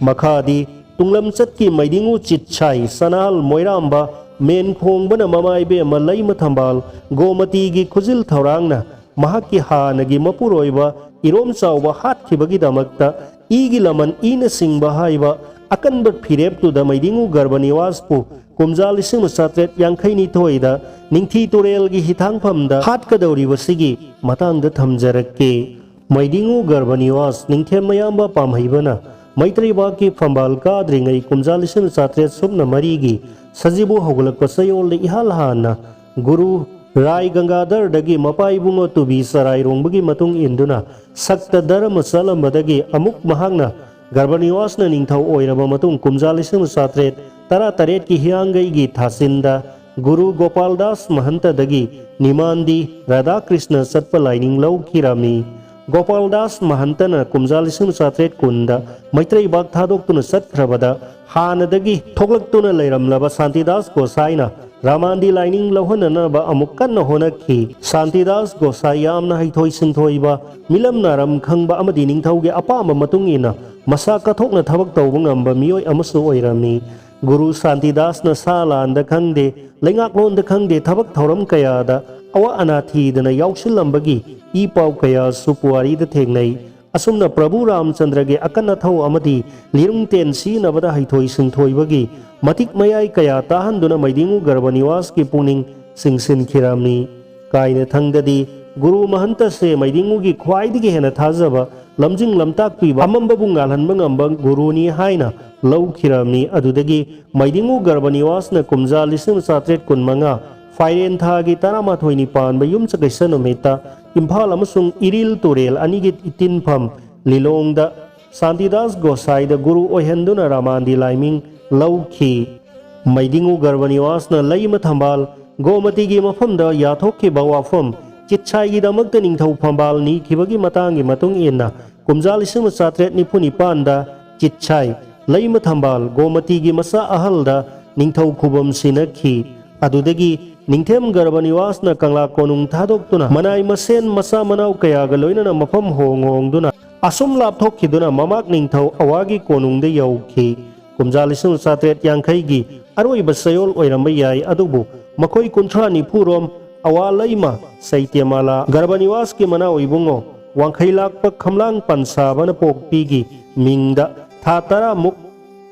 ꯃꯈꯥꯗꯤ ꯇꯨꯡꯂꯝꯆꯠꯀꯤ ꯃꯩꯗꯤꯡꯉꯨ ꯆꯤꯠꯁꯥꯏ ꯁꯅꯥꯍꯜ ꯃꯣꯏꯔꯥꯝꯕ ꯃꯦꯟ ꯈꯣꯡꯕꯅ ꯃꯃꯥ ꯏꯕꯦꯝꯃ ꯂꯩꯃ ꯊꯝꯕꯥꯜ ꯒꯣꯃꯇꯤꯒꯤ ꯈꯨꯖꯤꯜ ꯊꯧꯔꯥꯡꯅ ꯃꯍꯥꯛꯀꯤ ꯍꯥꯟꯅꯒꯤ ꯃꯄꯨꯔꯣꯏꯕ ꯏꯔꯣꯝ ꯆꯥꯎꯕ ꯍꯥꯠꯈꯤꯕꯒꯤꯗꯃꯛꯇ ꯏꯒꯤ ꯂꯃꯟ ꯏꯅ ꯁꯤꯡꯕ ꯍꯥꯏꯕ ꯑꯀꯟꯕ ꯐꯤꯔꯦꯞꯇꯨꯗ ꯃꯩꯗꯤꯡꯉꯨ ꯒꯔꯚ ꯅꯤꯋꯥꯁꯄꯨ ꯀꯨꯝꯖꯥ ꯂꯤꯁꯤꯡ ꯑꯃ ꯆꯥꯇ꯭ꯔꯦꯠ ꯌꯥꯡꯈꯩ ꯅꯤꯊꯣꯏꯗ ꯅꯤꯡꯊꯤ ꯇꯨꯔꯦꯜꯒꯤ ꯍꯤꯊꯥꯡꯐꯝꯗ ꯍꯥꯠꯀꯗꯧꯔꯤꯕꯁꯤꯒꯤ ꯃꯇꯥꯡꯗ ꯊꯝꯖꯔꯛꯀꯦ꯫ ꯃꯩꯗꯤꯡꯉꯨ ꯒꯔꯚ ꯅꯤꯋꯥꯁ ꯅꯤꯡꯊꯦꯝ ꯃꯌꯥꯝꯕ ꯄꯥꯝꯍꯩꯕꯅ ꯃꯩꯇ꯭ꯔꯩꯕꯥꯛꯀꯤ ꯐꯝꯕꯥꯜ ꯀꯥꯗ꯭ꯔꯤꯉꯩ ꯀꯨꯝꯖꯥ ꯂꯤꯁꯤꯡ ꯑꯃ ꯆꯥꯇ꯭ꯔꯦꯠ ꯁꯨꯞꯅ ꯃꯔꯤꯒꯤ ꯁꯖꯤꯕꯨ ꯍꯧꯒꯠꯂꯛꯄ ꯆꯌꯣꯜꯗ ꯏꯍꯥꯟ ꯍꯥꯟꯅ ꯒꯨꯔꯨ ꯔꯥꯏ ꯒꯪꯒꯥꯙꯔꯗꯒꯤ ꯃꯄꯥ ꯏꯕꯨꯡꯉꯣ ꯇꯨꯕꯤ ꯆꯔꯥꯏꯔꯣꯡꯕꯒꯤ ꯃꯇꯨꯡ ꯏꯟꯗꯨꯅ ꯁꯛꯇ ꯙꯔꯃ ꯆꯠꯂꯝꯕꯗꯒꯤ ꯑꯃꯨꯛ ꯃꯍꯥꯛꯅ ꯒꯔꯚ ꯅꯤꯋꯥꯁꯅ ꯅꯤꯡꯊꯧ ꯑꯣꯏꯔꯕ ꯃꯇꯨꯡ ꯀꯨꯝꯖꯥ ꯂꯤꯁꯤꯡ ꯑꯃ ꯆꯥꯇ꯭ꯔꯦꯠ ꯇꯔꯥ ꯇꯔꯦꯠꯀꯤ ꯍꯤꯌꯥꯡꯒꯩꯒꯤ ꯊꯥꯆꯤꯟꯗ ꯒꯨꯔꯨ ꯒꯣꯄꯥꯜꯗꯥꯁ ꯃꯍꯟꯇꯗꯒꯤ ꯅꯤꯃꯥꯟꯗꯤ ꯔꯥꯙꯥꯀ꯭ꯔꯤꯁꯅ ꯆꯠꯄ ꯂꯥꯏꯅꯤꯡ ꯂꯧꯈꯤꯔꯝꯃꯤ꯫ ꯒꯣꯄꯥꯜꯗꯥꯁ ꯃꯍꯟꯇꯅ ꯀꯨꯝꯖꯥ ꯂꯤꯁꯤꯡ ꯑꯃ ꯆꯥꯇ꯭ꯔꯦꯠ ꯀꯨꯟꯗ ꯃꯩꯇ꯭ꯔꯩꯕꯥꯛ ꯊꯥꯗꯣꯛꯇꯨꯅ ꯆꯠꯈ꯭ꯔꯕꯗ ꯍꯥꯟꯅꯗꯒꯤ ꯊꯣꯛꯂꯛꯇꯨꯅ ꯂꯩꯔꯝꯂꯕ ꯁꯥꯟꯇꯤꯗꯥꯁ ꯒꯣꯁꯥꯏꯅ ꯔꯥꯃꯥꯟꯗꯤ ꯂꯥꯏꯅꯤꯡ ꯂꯧꯍꯟꯅꯅꯕ ꯑꯃꯨꯛ ꯀꯟꯅ ꯍꯣꯠꯅꯈꯤ꯫ ꯁꯥꯟꯇꯤꯗꯥꯁ ꯒꯣꯁꯥꯏ ꯌꯥꯝꯅ ꯍꯩꯊꯣꯏ ꯁꯤꯡꯊꯣꯏꯕ, ꯃꯤꯂꯝ ꯅꯥꯔꯝ ꯈꯪꯕ ꯑꯃꯗꯤ ꯅꯤꯡꯊꯧꯒꯤ ꯑꯄꯥꯝꯕ ꯃꯇꯨꯡ ꯏꯟꯅ ꯃꯁꯥ ꯀꯠꯊꯣꯛꯅ ꯊꯕꯛ ꯇꯧꯕ ꯉꯝꯕ ꯃꯤꯑꯣꯏ ꯑꯃꯁꯨ ꯑꯣꯏꯔꯝꯃꯤ꯫ ꯒꯨꯔꯨ ꯁꯥꯟꯇꯤꯗꯥꯁꯅ ꯁꯥ ꯂꯥꯟꯗ ꯈꯪꯗꯦ, ꯂꯩꯉꯥꯛꯂꯣꯟꯗ ꯈꯪꯗꯦ, ꯊꯕꯛ ꯊꯧꯔꯝ ꯀꯌꯥꯗ ꯑꯋꯥ ꯑꯅꯥ ꯊꯤꯗꯅ ꯌꯥꯎꯁꯤꯜꯂꯝꯕꯒꯤ ꯏ ꯄꯥꯎ ꯀꯌꯥꯁꯨ ꯄꯨꯋꯥꯔꯤꯗ ꯊꯦꯡꯅꯩ꯫ ꯑꯁꯨꯝꯅ ꯄ꯭ꯔꯚꯨ ꯔꯥꯝꯆꯟꯗ꯭ꯔꯒꯤ ꯑꯀꯟ ꯑꯊꯧ ꯑꯃꯗꯤ ꯂꯤꯔꯨꯡ ꯇꯦꯟ ꯁꯤꯖꯤꯟꯅꯕꯗ ꯍꯩꯊꯣꯏ ꯁꯤꯡꯊꯣꯏꯕꯒꯤ ꯃꯇꯤꯛ ꯃꯌꯥꯏ ꯀꯌꯥ ꯇꯥꯍꯟꯗꯨꯅ ꯃꯩꯗꯤꯡꯉꯨ ꯒꯔꯚ ꯅꯤꯋꯥꯁꯀꯤ ꯄꯨꯛꯅꯤꯡ ꯆꯤꯡꯁꯤꯟꯈꯤꯔꯝꯃꯤ꯫ ꯀꯥꯏꯅꯊꯪꯗꯗꯤ ꯒꯨꯔꯨ ꯃꯍꯟꯇꯁꯦ ꯃꯩꯗꯤꯡꯉꯨꯒꯤ ꯈ꯭ꯋꯥꯏꯗꯒꯤ ꯍꯦꯟꯅ ꯊꯥꯖꯕ ꯂꯝꯖꯤꯡ ꯂꯝꯇꯥꯛꯄꯤꯕ, ꯑꯃꯝꯕꯕꯨ ꯉꯥꯜꯍꯟꯕ ꯉꯝꯕ ꯒꯨꯔꯨꯅꯤ ꯍꯥꯏꯅ ꯂꯧꯈꯤꯔꯝꯃꯤ꯫ ꯑꯗꯨꯗꯒꯤ ꯃꯩꯗꯤꯡꯉꯨ ꯒꯔꯕꯅꯤꯋꯥꯁꯅ ꯀꯨꯝꯖꯥ ꯂꯤꯁꯤꯡ ꯑꯃ ꯆꯥꯇ꯭ꯔꯦꯠ ꯀꯨꯟꯃꯉꯥ ꯐꯥꯏꯔꯦꯟ ꯊꯥꯒꯤ ꯇꯔꯥꯃꯥꯊꯣꯏꯅꯤ ꯄꯥꯟꯕ ꯌꯨꯝꯁꯀꯩꯁ ꯅꯨꯃꯤꯠꯇ ꯏꯝꯐꯥꯜ ꯑꯃꯁꯨꯡ ꯏꯔꯤꯜ ꯇꯨꯔꯦꯜ ꯑꯅꯤꯒꯤ ꯏꯇꯤꯟꯐꯝ ꯂꯤꯂꯣꯡꯗ ꯁꯥꯟꯇꯤꯗꯥꯁ ꯒꯣꯁꯥꯏꯗ ꯒꯨꯔꯨ ꯑꯣꯏꯍꯟꯗꯨꯅ ꯔꯥꯃꯥꯟꯗꯤ ꯂꯥꯏꯃꯤꯡ ꯂꯧꯈꯤ꯫ ꯃꯩꯗꯤꯡꯉꯨ ꯒꯔꯕꯅꯤꯋꯥꯁꯅ ꯂꯩꯃ ꯊꯝꯕꯥꯜ ꯒꯣꯃꯇꯤꯒꯤ ꯃꯐꯝꯗ ꯌꯥꯊꯣꯛꯈꯤꯕ ꯋꯥꯐꯝ ꯆꯤꯠꯁꯥꯏꯒꯤꯗꯃꯛꯇ ꯅꯤꯡꯊꯧ ꯐꯝꯕꯥꯜ ꯅꯤꯈꯤꯕꯒꯤ ꯃꯇꯥꯡꯒꯤ ꯃꯇꯨꯡ ꯏꯟꯅ ꯀꯨꯝꯖꯥ ꯂꯤꯁꯤꯡ ꯑꯃ ꯆꯥꯇ꯭ꯔꯦꯠ ꯅꯤꯐꯨ ꯅꯤꯄꯥꯟꯗ ꯆꯤꯠꯁꯥꯏ ꯂꯩꯃ ꯊꯝꯕꯥꯜ ꯒꯣꯃꯇꯤꯒꯤ ꯃꯆꯥ ꯑꯍꯜꯗ ꯅꯤꯡꯊꯧ ꯈꯨꯕꯝ ꯁꯤꯟꯅꯈꯤ꯫ ꯑꯗꯨꯗꯒꯤ ꯅꯤꯡꯊꯦꯝ ꯒꯔꯕꯅꯤꯋꯥꯁꯅ ꯀꯪꯂꯥ ꯀꯣꯅꯨꯡ ꯊꯥꯗꯣꯛꯇꯨꯅ ꯃꯅꯥꯏ ꯃꯁꯦꯟ ꯃꯆꯥ ꯃꯅꯥꯎ ꯀꯌꯥꯒ ꯂꯣꯏꯅꯅ ꯃꯐꯝ ꯍꯣꯡ ꯍꯣꯡꯗꯨꯅ ꯑꯁꯨꯝ ꯂꯥꯞꯊꯣꯛꯈꯤꯗꯨꯅ ꯃꯃꯥꯛ ꯅꯤꯡꯊꯧ ꯑꯋꯥꯒꯤ ꯀꯣꯅꯨꯡꯗ ꯌꯧꯈꯤ꯫ ꯀꯨꯝꯖꯥ ꯂꯤꯁꯤꯡ ꯆꯥꯇ꯭ꯔꯦꯠ ꯌꯥꯡꯈꯩꯒꯤ ꯑꯔꯣꯏꯕ ꯆꯌꯣꯜ ꯑꯣꯏꯔꯝꯕ ꯌꯥꯏ, ꯑꯗꯨꯕꯨ ꯃꯈꯣꯏ ꯀꯨꯟꯊ꯭ꯔꯥ ꯅꯤꯐꯨꯔꯣꯝ ꯑꯋꯥ ꯂꯩꯃ ꯁꯩꯇ꯭ꯌꯃꯥꯂꯥ ꯒꯔꯕꯅꯤꯋꯥꯁꯀꯤ ꯃꯅꯥꯎ ꯏꯕꯨꯡꯉꯣ ꯋꯥꯡꯈꯩ ꯂꯥꯛꯄ ꯈꯝꯂꯥꯡ ꯄꯟꯁꯥꯕꯅ ꯄꯣꯛꯄꯤꯒꯤ ꯃꯤꯡꯗ ꯊꯥ ꯇꯔꯥꯃꯨꯛ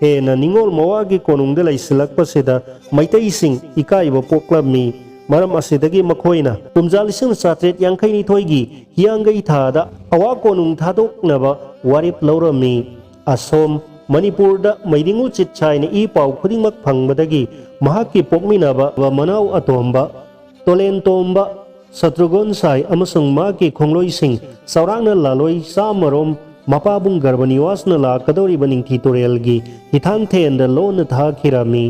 ꯍꯦꯟꯅ ꯅꯤꯉꯣꯜ ꯃꯋꯥꯒꯤ ꯀꯣꯅꯨꯡꯗ ꯂꯩꯁꯤꯜꯂꯛꯄꯁꯤꯗ ꯃꯩꯇꯩꯁꯤꯡ ꯏꯀꯥꯏꯕ ꯄꯣꯛꯂꯝꯃꯤ꯫ ꯃꯔꯝ ꯑꯁꯤꯗꯒꯤ ꯃꯈꯣꯏꯅ ꯀꯨꯝꯖꯥ ꯂꯤꯁꯤꯡ ꯆꯥꯇ꯭ꯔꯦꯠ ꯌꯥꯡꯈꯩ ꯅꯤꯊꯣꯏꯒꯤ ꯍꯤꯌꯥꯡꯒꯩ ꯊꯥꯗ ꯑꯋꯥ ꯀꯣꯅꯨꯡ ꯊꯥꯗꯣꯛꯅꯕ ꯋꯥꯔꯦꯞ ꯂꯧꯔꯝꯃꯤ꯫ ꯑꯁꯣꯝ ꯃꯅꯤꯄꯨꯔꯗ ꯃꯩꯗꯤꯡꯉꯨ ꯆꯤꯠꯁꯥꯏꯅ ꯏ ꯄꯥꯎ ꯈꯨꯗꯤꯡꯃꯛ ꯐꯪꯕꯗꯒꯤ ꯃꯍꯥꯛꯀꯤ ꯄꯣꯛꯃꯤꯟꯅꯕ ꯃꯅꯥꯎ ꯑꯇꯣꯝꯕ ꯇꯣꯂꯦꯟ ꯇꯣꯝꯕ ꯁꯇ꯭ꯔꯨꯒꯣꯟ ꯁꯥꯏ ꯑꯃꯁꯨꯡ ꯃꯍꯥꯛꯀꯤ ꯈꯣꯡꯂꯣꯏꯁꯤꯡ ꯆꯥꯎꯔꯥꯛꯅ ꯂꯥꯂꯣꯏ ꯆꯥꯝꯃꯔꯣꯝ ꯃꯄꯥꯕꯨꯡ ꯒꯔꯕꯅꯤꯋꯥꯁꯅ ꯂꯥꯛꯀꯗꯧꯔꯤꯕ ꯅꯤꯡꯊꯤ ꯇꯨꯔꯦꯜꯒꯤ ꯍꯤꯊꯥꯡꯊꯦꯟꯗ ꯂꯣꯟꯅ ꯊꯥꯈꯤꯔꯝꯃꯤ꯫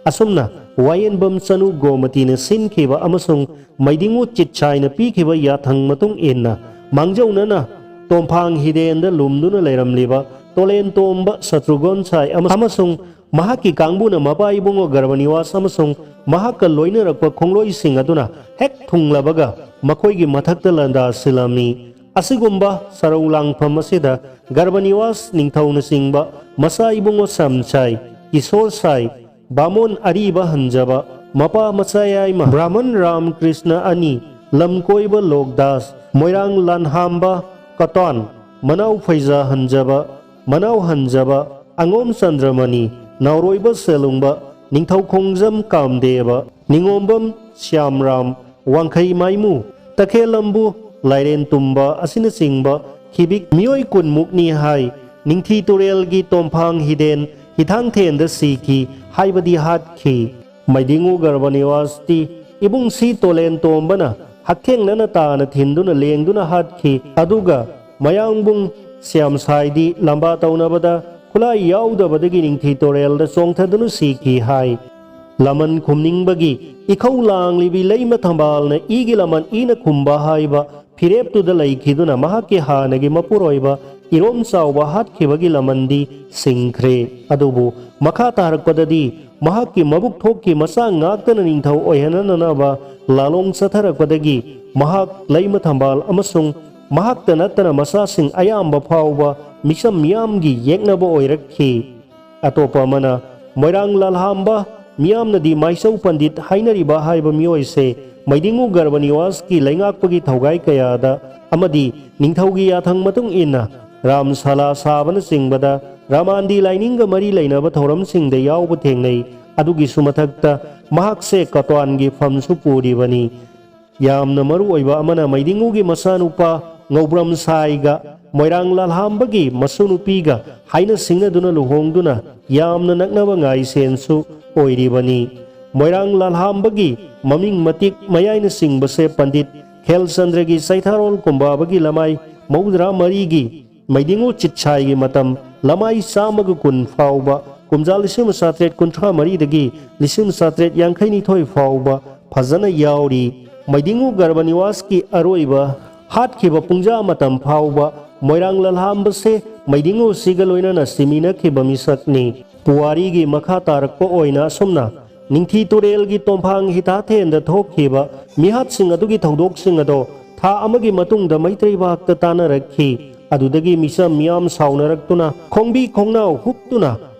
ꯑꯁꯨꯝꯅ ꯋꯥꯌꯦꯟꯕꯝ ꯆꯅꯨ ꯒꯣꯃꯇꯤꯅ ꯁꯤꯟꯈꯤꯕ ꯑꯃꯁꯨꯡ ꯃꯩꯗꯤꯡꯉꯨ ꯆꯤꯠꯁꯥꯏꯅ ꯄꯤꯈꯤꯕ ꯌꯥꯊꯪ ꯃꯇꯨꯡ ꯏꯟꯅ ꯃꯥꯡꯖꯧꯅꯅ ꯇꯣꯝꯐꯥꯡ ꯍꯤꯗꯦꯟꯗ ꯂꯨꯝꯗꯨꯅ ꯂꯩꯔꯝꯂꯤꯕ ꯇꯣꯂꯦꯟ ꯇꯣꯝꯕ ꯁꯇ꯭ꯔꯨꯒꯣꯟ ꯁꯥꯏ ꯑꯃ-, ꯑꯃꯁꯨꯡ ꯃꯍꯥꯛꯀꯤ ꯀꯥꯡꯕꯨꯅ ꯃꯄꯥ ꯏꯕꯨꯡꯉꯣ ꯒꯔꯕꯅꯤꯋꯥꯁ ꯑꯃꯁꯨꯡ ꯃꯍꯥꯛꯀ ꯂꯣꯏꯅꯔꯛꯄ ꯈꯣꯡꯂꯣꯏꯁꯤꯡ ꯑꯗꯨꯅ ꯍꯦꯛ ꯊꯨꯡꯂꯕꯒ ꯃꯈꯣꯏꯒꯤ ꯃꯊꯛꯇ ꯂꯥꯟꯗꯥꯁꯤꯜꯂꯝꯃꯤ꯫ ꯑꯁꯤꯒꯨꯝꯕ ꯁꯔꯧ ꯂꯥꯡꯐꯝ ꯑꯁꯤꯗ ꯒꯔꯕꯅꯤꯋꯥꯁ ꯅꯤꯡꯊꯧꯅꯆꯤꯡꯕ ꯃꯆꯥ ꯏꯕꯨꯡꯉꯣ ꯁꯝꯁꯥꯏ, ꯀꯤꯁꯣꯔ ꯁꯥꯏ, ꯕꯥꯃꯣꯟ ꯑꯔꯤꯕ ꯍꯟꯖꯕ, ꯃꯄꯥ ꯃꯆꯥ ꯌꯥꯏꯃ ꯕ꯭ꯔꯥꯍꯃꯟ ꯔꯥꯝꯀ꯭ꯔꯤꯁꯅ ꯑꯅꯤ, ꯂꯝꯀꯣꯏꯕ ꯂꯣꯛꯗꯥꯁ, ꯃꯣꯏꯔꯥꯡ ꯂꯥꯟꯍꯥꯝꯕ ꯀꯇꯥꯟ, ꯃꯅꯥꯎ ꯐꯩꯖꯥ ꯍꯟꯖꯕ, ꯃꯅꯥꯎ ꯍꯟꯖꯕ ꯑꯉꯣꯝ ꯆꯟꯗ꯭ꯔꯃꯅꯤ, ꯅꯥꯎꯔꯣꯏꯕ ꯁꯦꯂꯨꯡꯕ, ꯅꯤꯡꯊꯧ ꯈꯣꯡꯖꯝ ꯀꯥꯝꯗꯦꯕ, ꯅꯤꯉꯣꯝꯕꯝ ꯁ꯭ꯌꯥꯝꯔꯥꯝ, ꯋꯥꯡꯈꯩ ꯃꯥꯏꯃꯨ, ꯇꯈꯦꯜꯂꯝꯕꯨ ꯂꯥꯏꯔꯦꯟ ꯇꯨꯝꯕ ꯑꯁꯤꯅꯆꯤꯡꯕ ꯈꯤꯕꯤꯛ ꯃꯤꯑꯣꯏ ꯀꯨꯟꯃꯨꯛꯅꯤ ꯍꯥꯏ꯫ ꯅꯤꯡꯊꯤ ꯇꯨꯔꯦꯜꯒꯤ ꯇꯣꯝꯐꯥꯡ ꯍꯤꯗꯦꯟ ꯍꯤꯊꯥꯡꯊꯦꯟꯗ ꯁꯤꯈꯤ ꯍꯥꯏꯕꯗꯤ ꯍꯥꯠꯈꯤ꯫ ꯃꯩꯗꯤꯡꯉꯨ ꯒꯔꯕꯅꯤꯋꯥꯁꯇꯤ ꯏꯕꯨꯡ ꯁꯤ ꯇꯣꯂꯦꯟ ꯇꯣꯝꯕꯅ ꯍꯛꯊꯦꯡꯅꯅ ꯇꯥꯅ ꯊꯤꯟꯗꯨꯅ ꯂꯦꯡꯗꯨꯅ ꯍꯥꯠꯈꯤ꯫ ꯑꯗꯨꯒ ꯃꯌꯥꯡꯕꯨꯡ ꯁ꯭ꯌꯥꯝꯁꯥꯏꯗꯤ ꯂꯝꯕꯥ ꯇꯧꯅꯕꯗ ꯈꯨꯠꯂꯥꯏ ꯌꯥꯎꯗꯕꯗꯒꯤ ꯅꯤꯡꯊꯤ ꯇꯨꯔꯦꯜꯗ ꯆꯣꯡꯊꯗꯨꯅ ꯁꯤꯈꯤ ꯍꯥꯏ꯫ ꯂꯃꯟ ꯈꯨꯝꯅꯤꯡꯕꯒꯤ ꯏꯈꯧ ꯂꯥꯡꯂꯤꯕꯤ ꯂꯩꯃ ꯊꯝꯕꯥꯜꯅ ꯏꯒꯤ ꯂꯃꯟ ꯏꯅ ꯈꯨꯝꯕ ꯍꯥꯏꯕ ꯐꯤꯔꯦꯞꯇꯨꯗ ꯂꯩꯈꯤꯗꯨꯅ ꯃꯍꯥꯛꯀꯤ ꯍꯥꯟꯅꯒꯤ ꯃꯄꯨꯔꯣꯏꯕ ꯏꯔꯣꯝ ꯆꯥꯎꯕ ꯍꯥꯠꯈꯤꯕꯒꯤ ꯂꯃꯟꯗꯤ ꯁꯤꯡꯈ꯭ꯔꯦ꯫ ꯑꯗꯨꯕꯨ ꯃꯈꯥ ꯇꯥꯔꯛꯄꯗꯗꯤ ꯃꯍꯥꯛꯀꯤ ꯃꯕꯨꯛ ꯊꯣꯛꯀꯤ ꯃꯆꯥ ꯉꯥꯛꯇꯅ ꯅꯤꯡꯊꯧ ꯑꯣꯏꯍꯟꯅꯅꯕ ꯂꯥꯂꯣꯡ ꯆꯠꯊꯔꯛꯄꯗꯒꯤ ꯃꯍꯥꯛ ꯂꯩꯃ ꯊꯝꯕꯥꯜ ꯑꯃꯁꯨꯡ ꯃꯍꯥꯛꯇ ꯅꯠꯇꯅ ꯃꯆꯥꯁꯤꯡ ꯑꯌꯥꯝꯕ ꯐꯥꯎꯕ ꯃꯤꯆꯝ ꯃꯤꯌꯥꯝꯒꯤ ꯌꯦꯛꯅꯕ ꯑꯣꯏꯔꯛꯈꯤ꯫ ꯑꯇꯣꯞꯄ ꯑꯃꯅ ꯃꯣꯏꯔꯥꯡ ꯂꯥꯜꯍꯥꯝꯕ, ꯃꯤꯌꯥꯝꯅꯗꯤ ꯃꯥꯏꯆꯧ ꯄꯟꯗꯤꯠ ꯍꯥꯏꯅꯔꯤꯕ ꯍꯥꯏꯕ ꯃꯤꯑꯣꯏꯁꯦ ꯃꯩꯗꯤꯡꯉꯨ ꯒꯔꯕꯅꯤꯋꯥꯁꯀꯤ ꯂꯩꯉꯥꯛꯄꯒꯤ ꯊꯧꯒꯥꯏ ꯀꯌꯥꯗ ꯑꯃꯗꯤ ꯅꯤꯡꯊꯧꯒꯤ ꯌꯥꯊꯪ ꯃꯇꯨꯡ ꯏꯟꯅ ꯔꯥꯝꯁꯥꯂꯥ ꯁꯥꯕꯅꯆꯤꯡꯕꯗ ꯔꯥꯃꯥꯟꯗꯤ ꯂꯥꯏꯅꯤꯡꯒ ꯃꯔꯤ ꯂꯩꯅꯕ ꯊꯧꯔꯝꯁꯤꯡꯗ ꯌꯥꯎꯕ ꯊꯦꯡꯅꯩ꯫ ꯑꯗꯨꯒꯤꯁꯨ ꯃꯊꯛꯇ ꯃꯍꯥꯛꯁꯦ ꯀꯇ꯭ꯋꯥꯟꯒꯤ ꯐꯝꯁꯨ ꯄꯨꯔꯤꯕꯅꯤ꯫ ꯌꯥꯝꯅ ꯃꯔꯨ ꯑꯣꯏꯕ ꯑꯃꯅ ꯃꯩꯗꯤꯡꯉꯨꯒꯤ ꯃꯆꯥꯅꯨꯄꯥ ꯉꯧꯕ꯭ꯔꯝ ꯁꯥꯏꯒ ꯃꯣꯏꯔꯥꯡ ꯂꯥꯜꯍꯥꯝꯕꯒꯤ ꯃꯁꯨꯅꯨꯄꯤꯒ ꯍꯥꯏꯅ ꯁꯤꯡꯅꯗꯨꯅ ꯂꯨꯍꯣꯡꯗꯨꯅ ꯌꯥꯝꯅ ꯅꯛꯅꯕ ꯉꯥꯏꯁꯦꯟꯁꯨ ꯑꯣꯏꯔꯤꯕꯅꯤ꯫ ꯃꯣꯏꯔꯥꯡ ꯂꯥꯜꯍꯥꯝꯕꯒꯤ ꯃꯃꯤꯡ ꯃꯇꯤꯛ ꯃꯌꯥꯏꯅ ꯆꯤꯡꯕꯁꯦ ꯄꯟꯗꯤꯠ ꯈꯦꯜꯆꯟꯗ꯭ꯔꯒꯤ ꯆꯩꯊꯥꯔꯣꯜ ꯀꯨꯝꯕꯥꯕꯒꯤ ꯂꯃꯥꯏ ꯃꯧꯗ꯭ꯔꯥ ꯃꯔꯤꯒꯤ ꯃꯩꯗꯤꯡꯉꯨ ꯆꯤꯠꯁꯥꯏꯒꯤ ꯃꯇꯝ ꯂꯃꯥꯏ ꯆꯥꯝꯃꯒ ꯀꯨꯟ ꯐꯥꯎꯕ, ꯀꯨꯝꯖꯥ ꯂꯤꯁꯤꯡ ꯑꯃ ꯆꯥꯇ꯭ꯔꯦꯠ ꯀꯨꯟꯊ꯭ꯔꯥ ꯃꯔꯤꯗꯒꯤ ꯂꯤꯁꯤꯡ ꯑꯃ ꯆꯥꯇ꯭ꯔꯦꯠ ꯌꯥꯡꯈꯩ ꯅꯤꯊꯣꯏ ꯐꯥꯎꯕ ꯐꯖꯅ ꯌꯥꯎꯔꯤ꯫ ꯃꯩꯗꯤꯡꯉꯨ ꯒꯔꯕꯅꯤꯋꯥꯁꯀꯤ ꯑꯔꯣꯏꯕ ꯍꯥꯠꯈꯤꯕ ꯄꯨꯡꯖꯥ ꯃꯇꯝ ꯐꯥꯎꯕ ꯃꯣꯏꯔꯥꯡ ꯂꯜꯍꯥꯝꯕꯁꯦ ꯃꯩꯗꯤꯡꯉꯨꯁꯤꯒ ꯂꯣꯏꯅꯅ ꯁꯤꯃꯤꯟꯅꯈꯤꯕ ꯃꯤꯁꯛꯅꯤ꯫ ꯄꯨꯋꯥꯔꯤꯒꯤ ꯃꯈꯥ ꯇꯥꯔꯛꯄ ꯑꯣꯏꯅ ꯑꯁꯨꯝꯅ ꯅꯤꯡꯊꯤ ꯇꯨꯔꯦꯜꯒꯤ ꯇꯣꯝꯐꯥꯡ ꯍꯤꯊꯥꯊꯦꯟꯗ ꯊꯣꯛꯈꯤꯕ ꯃꯤꯍꯥꯠꯁꯤꯡ ꯑꯗꯨꯒꯤ ꯊꯧꯗꯣꯛꯁꯤꯡ ꯑꯗꯣ ꯊꯥ ꯑꯃꯒꯤ ꯃꯇꯨꯡꯗ ꯃꯩꯇ꯭ꯔꯩꯕꯥꯛꯇ ꯇꯥꯟꯅꯔꯛꯈꯤ꯫ ꯑꯗꯨꯗꯒꯤ ꯃꯤꯆꯝ ꯃꯤꯌꯥꯝ ꯁꯥꯎꯅꯔꯛꯇꯨꯅ ꯈꯣꯡꯕꯤ ꯈꯣꯡꯅꯥꯎ ꯍꯨꯛꯇꯨꯅ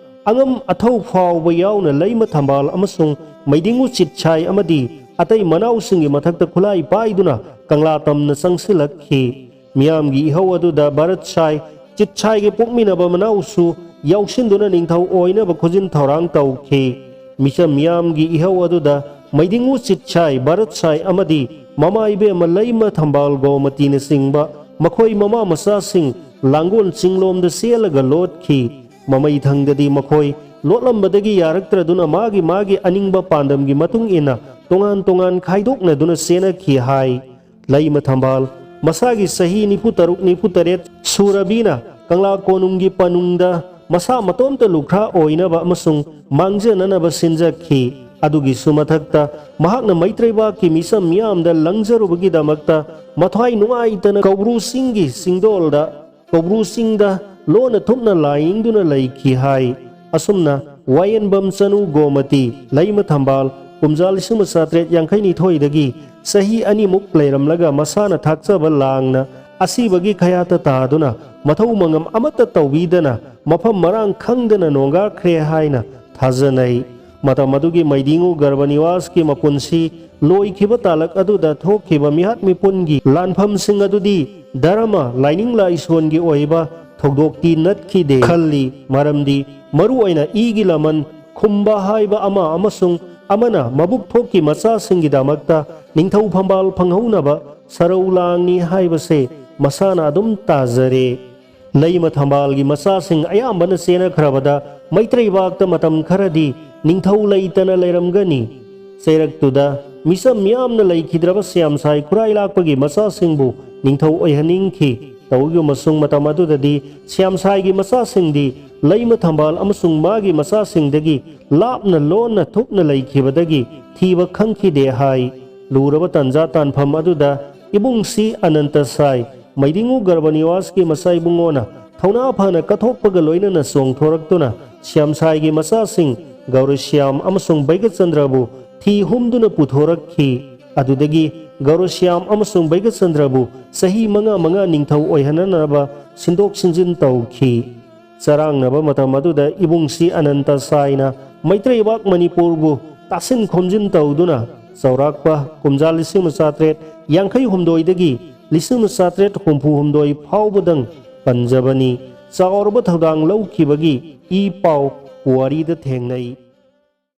ꯑꯉꯝ ꯑꯊꯧ ꯐꯥꯎꯕ ꯌꯥꯎꯅ ꯂꯩꯃ ꯊꯝꯕꯥꯜ ꯑꯃꯁꯨꯡ ꯃꯩꯗꯤꯡꯉꯨ ꯆꯤꯠꯁꯥꯏ ꯑꯃꯗꯤ ꯑꯇꯩ ꯃꯅꯥꯎꯁꯤꯡꯒꯤ ꯃꯊꯛꯇ ꯈꯨꯠꯂꯥꯏ ꯄꯥꯏꯗꯨꯅ ꯀꯪꯂꯥ ꯇꯝꯅ ꯆꯪꯁꯤꯜꯂꯛꯈꯤ꯫ ꯃꯤꯌꯥꯝꯒꯤ ꯏꯍꯧ ꯑꯗꯨꯗ ꯚꯥꯔꯠ ꯁꯥꯏ, ꯆꯤꯠꯁꯥꯏꯒꯤ ꯄꯣꯛꯃꯤꯟꯅꯕ ꯃꯅꯥꯎꯁꯨ ꯌꯥꯎꯁꯤꯟꯗꯨꯅ ꯅꯤꯡꯊꯧ ꯑꯣꯏꯅꯕ ꯈꯨꯖꯤꯟ ꯊꯧꯔꯥꯡ ꯇꯧꯈꯤ꯫ ꯃꯤꯆꯝ ꯃꯤꯌꯥꯝꯒꯤ ꯏꯍꯧ ꯑꯗꯨꯗ ꯃꯩꯗꯤꯡꯉꯨ ꯆꯤꯠꯁꯥꯏ, ꯚꯥꯔꯠ ꯁꯥꯏ ꯑꯃꯗꯤ ꯃꯃꯥ ꯏꯕꯦꯝꯃ ꯂꯩꯃ ꯊꯝꯕꯥꯜ ꯒꯣꯃꯇꯤꯅꯆꯤꯡꯕ ꯃꯈꯣꯏ ꯃꯃꯥ ꯃꯆꯥꯁꯤꯡ ꯂꯥꯡꯒꯣꯜ ꯆꯤꯡꯂꯣꯝꯗ ꯆꯦꯜꯂꯒ ꯂꯣꯠꯈꯤ꯫ ꯃꯃꯩ ꯊꯪꯗꯗꯤ ꯃꯈꯣꯏ ꯂꯣꯠꯂꯝꯕꯗꯒꯤ ꯌꯥꯔꯛꯇ꯭ꯔꯗꯨꯅ ꯃꯥꯒꯤ ꯃꯥꯒꯤ ꯑꯅꯤꯡꯕ ꯄꯥꯟꯗꯝꯒꯤ ꯃꯇꯨꯡ ꯏꯟꯅ ꯇꯣꯉꯥꯟ ꯇꯣꯉꯥꯟ ꯈꯥꯏꯗꯣꯛꯅꯗꯨꯅ ꯆꯦꯟꯅꯈꯤ ꯍꯥꯏ꯫ ꯂꯩꯃ ꯊꯝꯕꯥꯜ ꯃꯁꯥꯒꯤ ꯆꯍꯤ ꯅꯤꯐꯨ ꯇꯔꯨꯛ ꯅꯤꯐꯨ ꯇꯔꯦꯠ ꯁꯨꯔꯕꯤꯅ ꯀꯪꯂꯥ ꯀꯣꯅꯨꯡꯒꯤ ꯄꯅꯨꯡꯗ ꯃꯁꯥ ꯃꯇꯣꯝꯇ ꯂꯨꯈ꯭ꯔꯥ ꯑꯣꯏꯅꯕ ꯑꯃꯁꯨꯡ ꯃꯥꯡꯖꯅꯅꯕ ꯁꯤꯟꯖꯈꯤ꯫ ꯑꯗꯨꯒꯤꯁꯨ ꯃꯊꯛꯇ ꯃꯍꯥꯛꯅ ꯃꯩꯇ꯭ꯔꯩꯕꯥꯛꯀꯤ ꯃꯤꯆꯝ ꯃꯤꯌꯥꯝꯗ ꯂꯪꯖꯔꯨꯕꯒꯤꯗꯃꯛꯇ ꯃꯊ꯭ꯋꯥꯏ ꯅꯨꯡꯉꯥꯏꯇꯅ ꯀꯧꯕ꯭ꯔꯨ ꯆꯤꯡꯒꯤ ꯆꯤꯡꯗꯣꯜꯗ ꯀꯧꯕ꯭ꯔꯨ ꯆꯤꯡꯗ ꯂꯣꯟꯅ ꯊꯨꯞꯅ ꯂꯥꯏꯌꯦꯡꯗꯨꯅ ꯂꯩꯈꯤ ꯍꯥꯏ꯫ ꯑꯁꯨꯝꯅ ꯋꯥꯌꯦꯟꯕꯝ ꯆꯅꯨ ꯒꯣꯃꯇꯤ ꯂꯩꯃ ꯊꯝꯕꯥꯜ ꯀꯨꯝꯖꯥ ꯂꯤꯁꯤꯡ ꯑꯃ ꯆꯥꯇ꯭ꯔꯦꯠ ꯌꯥꯡꯈꯩ ꯅꯤꯊꯣꯏꯗꯒꯤ ꯆꯍꯤ ꯑꯅꯤꯃꯨꯛ ꯂꯩꯔꯝꯂꯒ ꯃꯁꯥꯅ ꯊꯥꯛꯆꯕ ꯂꯥꯡꯅ ꯑꯁꯤꯕꯒꯤ ꯈꯌꯥꯠꯇ ꯇꯥꯗꯨꯅ ꯃꯊꯧ ꯃꯉꯝ ꯑꯃꯠꯇ ꯇꯧꯕꯤꯗꯅ ꯃꯐꯝ ꯃꯔꯥꯡ ꯈꯪꯗꯅ ꯅꯣꯡꯒꯥꯈ꯭ꯔꯦ ꯍꯥꯏꯅ ꯊꯥꯖꯅꯩ꯫ ꯃꯇꯝ ꯑꯗꯨꯒꯤ ꯃꯩꯗꯤꯡꯉꯨ ꯒꯔꯚ ꯅꯤꯋꯥꯁꯀꯤ ꯃꯄꯨꯟꯁꯤ ꯂꯣꯏꯈꯤꯕ ꯇꯥꯂꯛ ꯑꯗꯨꯗ ꯊꯣꯛꯈꯤꯕ ꯃꯤꯍꯥꯠ ꯃꯤꯄꯨꯟꯒꯤ ꯂꯥꯟꯐꯝꯁꯤꯡ ꯑꯗꯨꯗꯤ ꯙꯔꯃ, ꯂꯥꯏꯅꯤꯡ ꯂꯥꯏꯁꯣꯟꯒꯤ ꯑꯣꯏꯕ ꯊꯧꯗꯣꯛꯇꯤ ꯅꯠꯈꯤꯗꯦ ꯈꯜꯂꯤ꯫ ꯃꯔꯝꯗꯤ ꯃꯔꯨꯑꯣꯏꯅ ꯏꯒꯤ ꯂꯃꯟ ꯈꯨꯝꯕ ꯍꯥꯏꯕ ꯑꯃ ꯑꯃꯁꯨꯡ ꯑꯃꯅ ꯃꯕꯨꯛ ꯊꯣꯛꯀꯤ ꯃꯆꯥꯁꯤꯡꯒꯤꯗꯃꯛꯇ ꯅꯤꯡꯊꯧ ꯐꯝꯕꯥꯜ ꯐꯪꯍꯧꯅꯕ ꯁꯔꯧ ꯂꯥꯡꯅꯤ ꯍꯥꯏꯕꯁꯦ ꯃꯁꯥꯅ ꯑꯗꯨꯝ ꯇꯥꯖꯔꯦ꯫ ꯂꯩꯃ ꯊꯝꯕꯥꯜꯒꯤ ꯃꯆꯥꯁꯤꯡ ꯑꯌꯥꯝꯕꯅ ꯆꯦꯟꯅꯈ꯭ꯔꯕꯗ ꯃꯩꯇ꯭ꯔꯩꯕꯥꯛꯇ ꯃꯇꯝ ꯈꯔꯗꯤ ꯅꯤꯡꯊꯧ ꯂꯩꯇꯅ ꯂꯩꯔꯝꯒꯅꯤ꯫ ꯆꯩꯔꯛꯇꯨꯗ ꯃꯤꯆꯝ ꯃꯤꯌꯥꯝꯅ ꯂꯩꯈꯤꯗ꯭ꯔꯕ ꯁ꯭ꯌꯥꯝꯁꯥꯏ ꯈꯨꯔꯥꯏ ꯂꯥꯛꯄꯒꯤ ꯃꯆꯥꯁꯤꯡꯕꯨ ꯅꯤꯡꯊꯧ ꯑꯣꯏꯍꯟꯅꯤꯡꯈꯤ꯫ ꯇꯧꯏꯒꯨꯝꯕꯁꯨꯡ ꯃꯇꯝ ꯑꯗꯨꯗꯗꯤ ꯁ꯭ꯌꯥꯝꯁꯥꯏꯒꯤ ꯃꯆꯥꯁꯤꯡꯗꯤ ꯂꯩꯃ ꯊꯝꯕꯥꯜ ꯑꯃꯁꯨꯡ ꯃꯥꯒꯤ ꯃꯆꯥꯁꯤꯡꯗꯒꯤ ꯂꯥꯞꯅ ꯂꯣꯟꯅ ꯊꯨꯞꯅ ꯂꯩꯈꯤꯕꯗꯒꯤ ꯊꯤꯕ ꯈꯪꯈꯤꯗꯦ ꯍꯥꯏ꯫ ꯂꯨꯔꯕ ꯇꯟꯖꯥ ꯇꯥꯟꯐꯝ ꯑꯗꯨꯗ ꯏꯕꯨꯡꯁꯤ ꯑꯅꯟꯇ ꯁꯥꯏ ꯃꯩꯗꯤꯡꯉꯨ ꯒꯔꯚ ꯅꯤꯋꯥꯁꯀꯤ ꯃꯆꯥ ꯏꯕꯨꯡꯉꯣꯅ ꯊꯧꯅꯥ ꯐꯅ ꯀꯠꯊꯣꯛꯄꯒ ꯂꯣꯏꯅꯅ ꯆꯣꯡꯊꯣꯔꯛꯇꯨꯅ ꯁ꯭ꯌꯥꯝꯁꯥꯏꯒꯤ ꯃꯆꯥꯁꯤꯡ ꯒꯧꯔꯁ꯭ꯌꯥꯝ ꯑꯃꯁꯨꯡ ꯕꯩꯒꯆꯟꯗ꯭ꯔꯕꯨ ꯊꯤ ꯍꯨꯝꯗꯨꯅ ꯄꯨꯊꯣꯔꯛꯈꯤ꯫ ꯑꯗꯨꯗꯒꯤ ꯒꯧꯔꯁ꯭ꯌꯥꯝ ꯑꯃꯁꯨꯡ ꯕꯩꯒꯆꯟꯗ꯭ꯔꯕꯨ ꯆꯍꯤ ꯃꯉꯥ ꯃꯉꯥ ꯅꯤꯡꯊꯧ ꯑꯣꯏꯍꯟꯅꯅꯕ ꯁꯤꯟꯗꯣꯛ ꯁꯤꯟꯖꯤꯟ ꯇꯧꯈꯤ꯫ ꯆꯔꯥꯡꯅꯕ ꯃꯇꯝ ꯑꯗꯨꯗ ꯏꯕꯨꯡꯁꯤ ꯑꯅꯟꯇ ꯁꯥꯏꯅ ꯃꯩꯇ꯭ꯔꯩꯕꯥꯛ ꯃꯅꯤꯄꯨꯔꯕꯨ ꯇꯥꯁꯤꯟ ꯈꯣꯝꯖꯤꯟ ꯇꯧꯗꯨꯅ ꯆꯥꯎꯔꯥꯛꯄ ꯀꯨꯝꯖꯥ ꯂꯤꯁꯤꯡ ꯑꯃ ꯆꯥꯇ꯭ꯔꯦꯠ ꯌꯥꯡꯈꯩ ꯍꯨꯝꯗꯣꯏꯗꯒꯤ ꯂꯤꯁꯤꯡ ꯑꯃ ꯆꯥꯇ꯭ꯔꯦꯠ ꯍꯨꯝꯐꯨ ꯍꯨꯝꯗꯣꯏ ꯐꯥꯎꯕꯗꯪ ꯄꯟꯖꯕꯅꯤ꯫ ꯆꯥꯎꯔꯕ ꯊꯧꯗꯥꯡ ꯂꯧꯈꯤꯕꯒꯤ ꯏ ꯄꯥꯎ ꯄꯨꯋꯥꯔꯤꯗ ꯊꯦꯡꯅꯩ꯫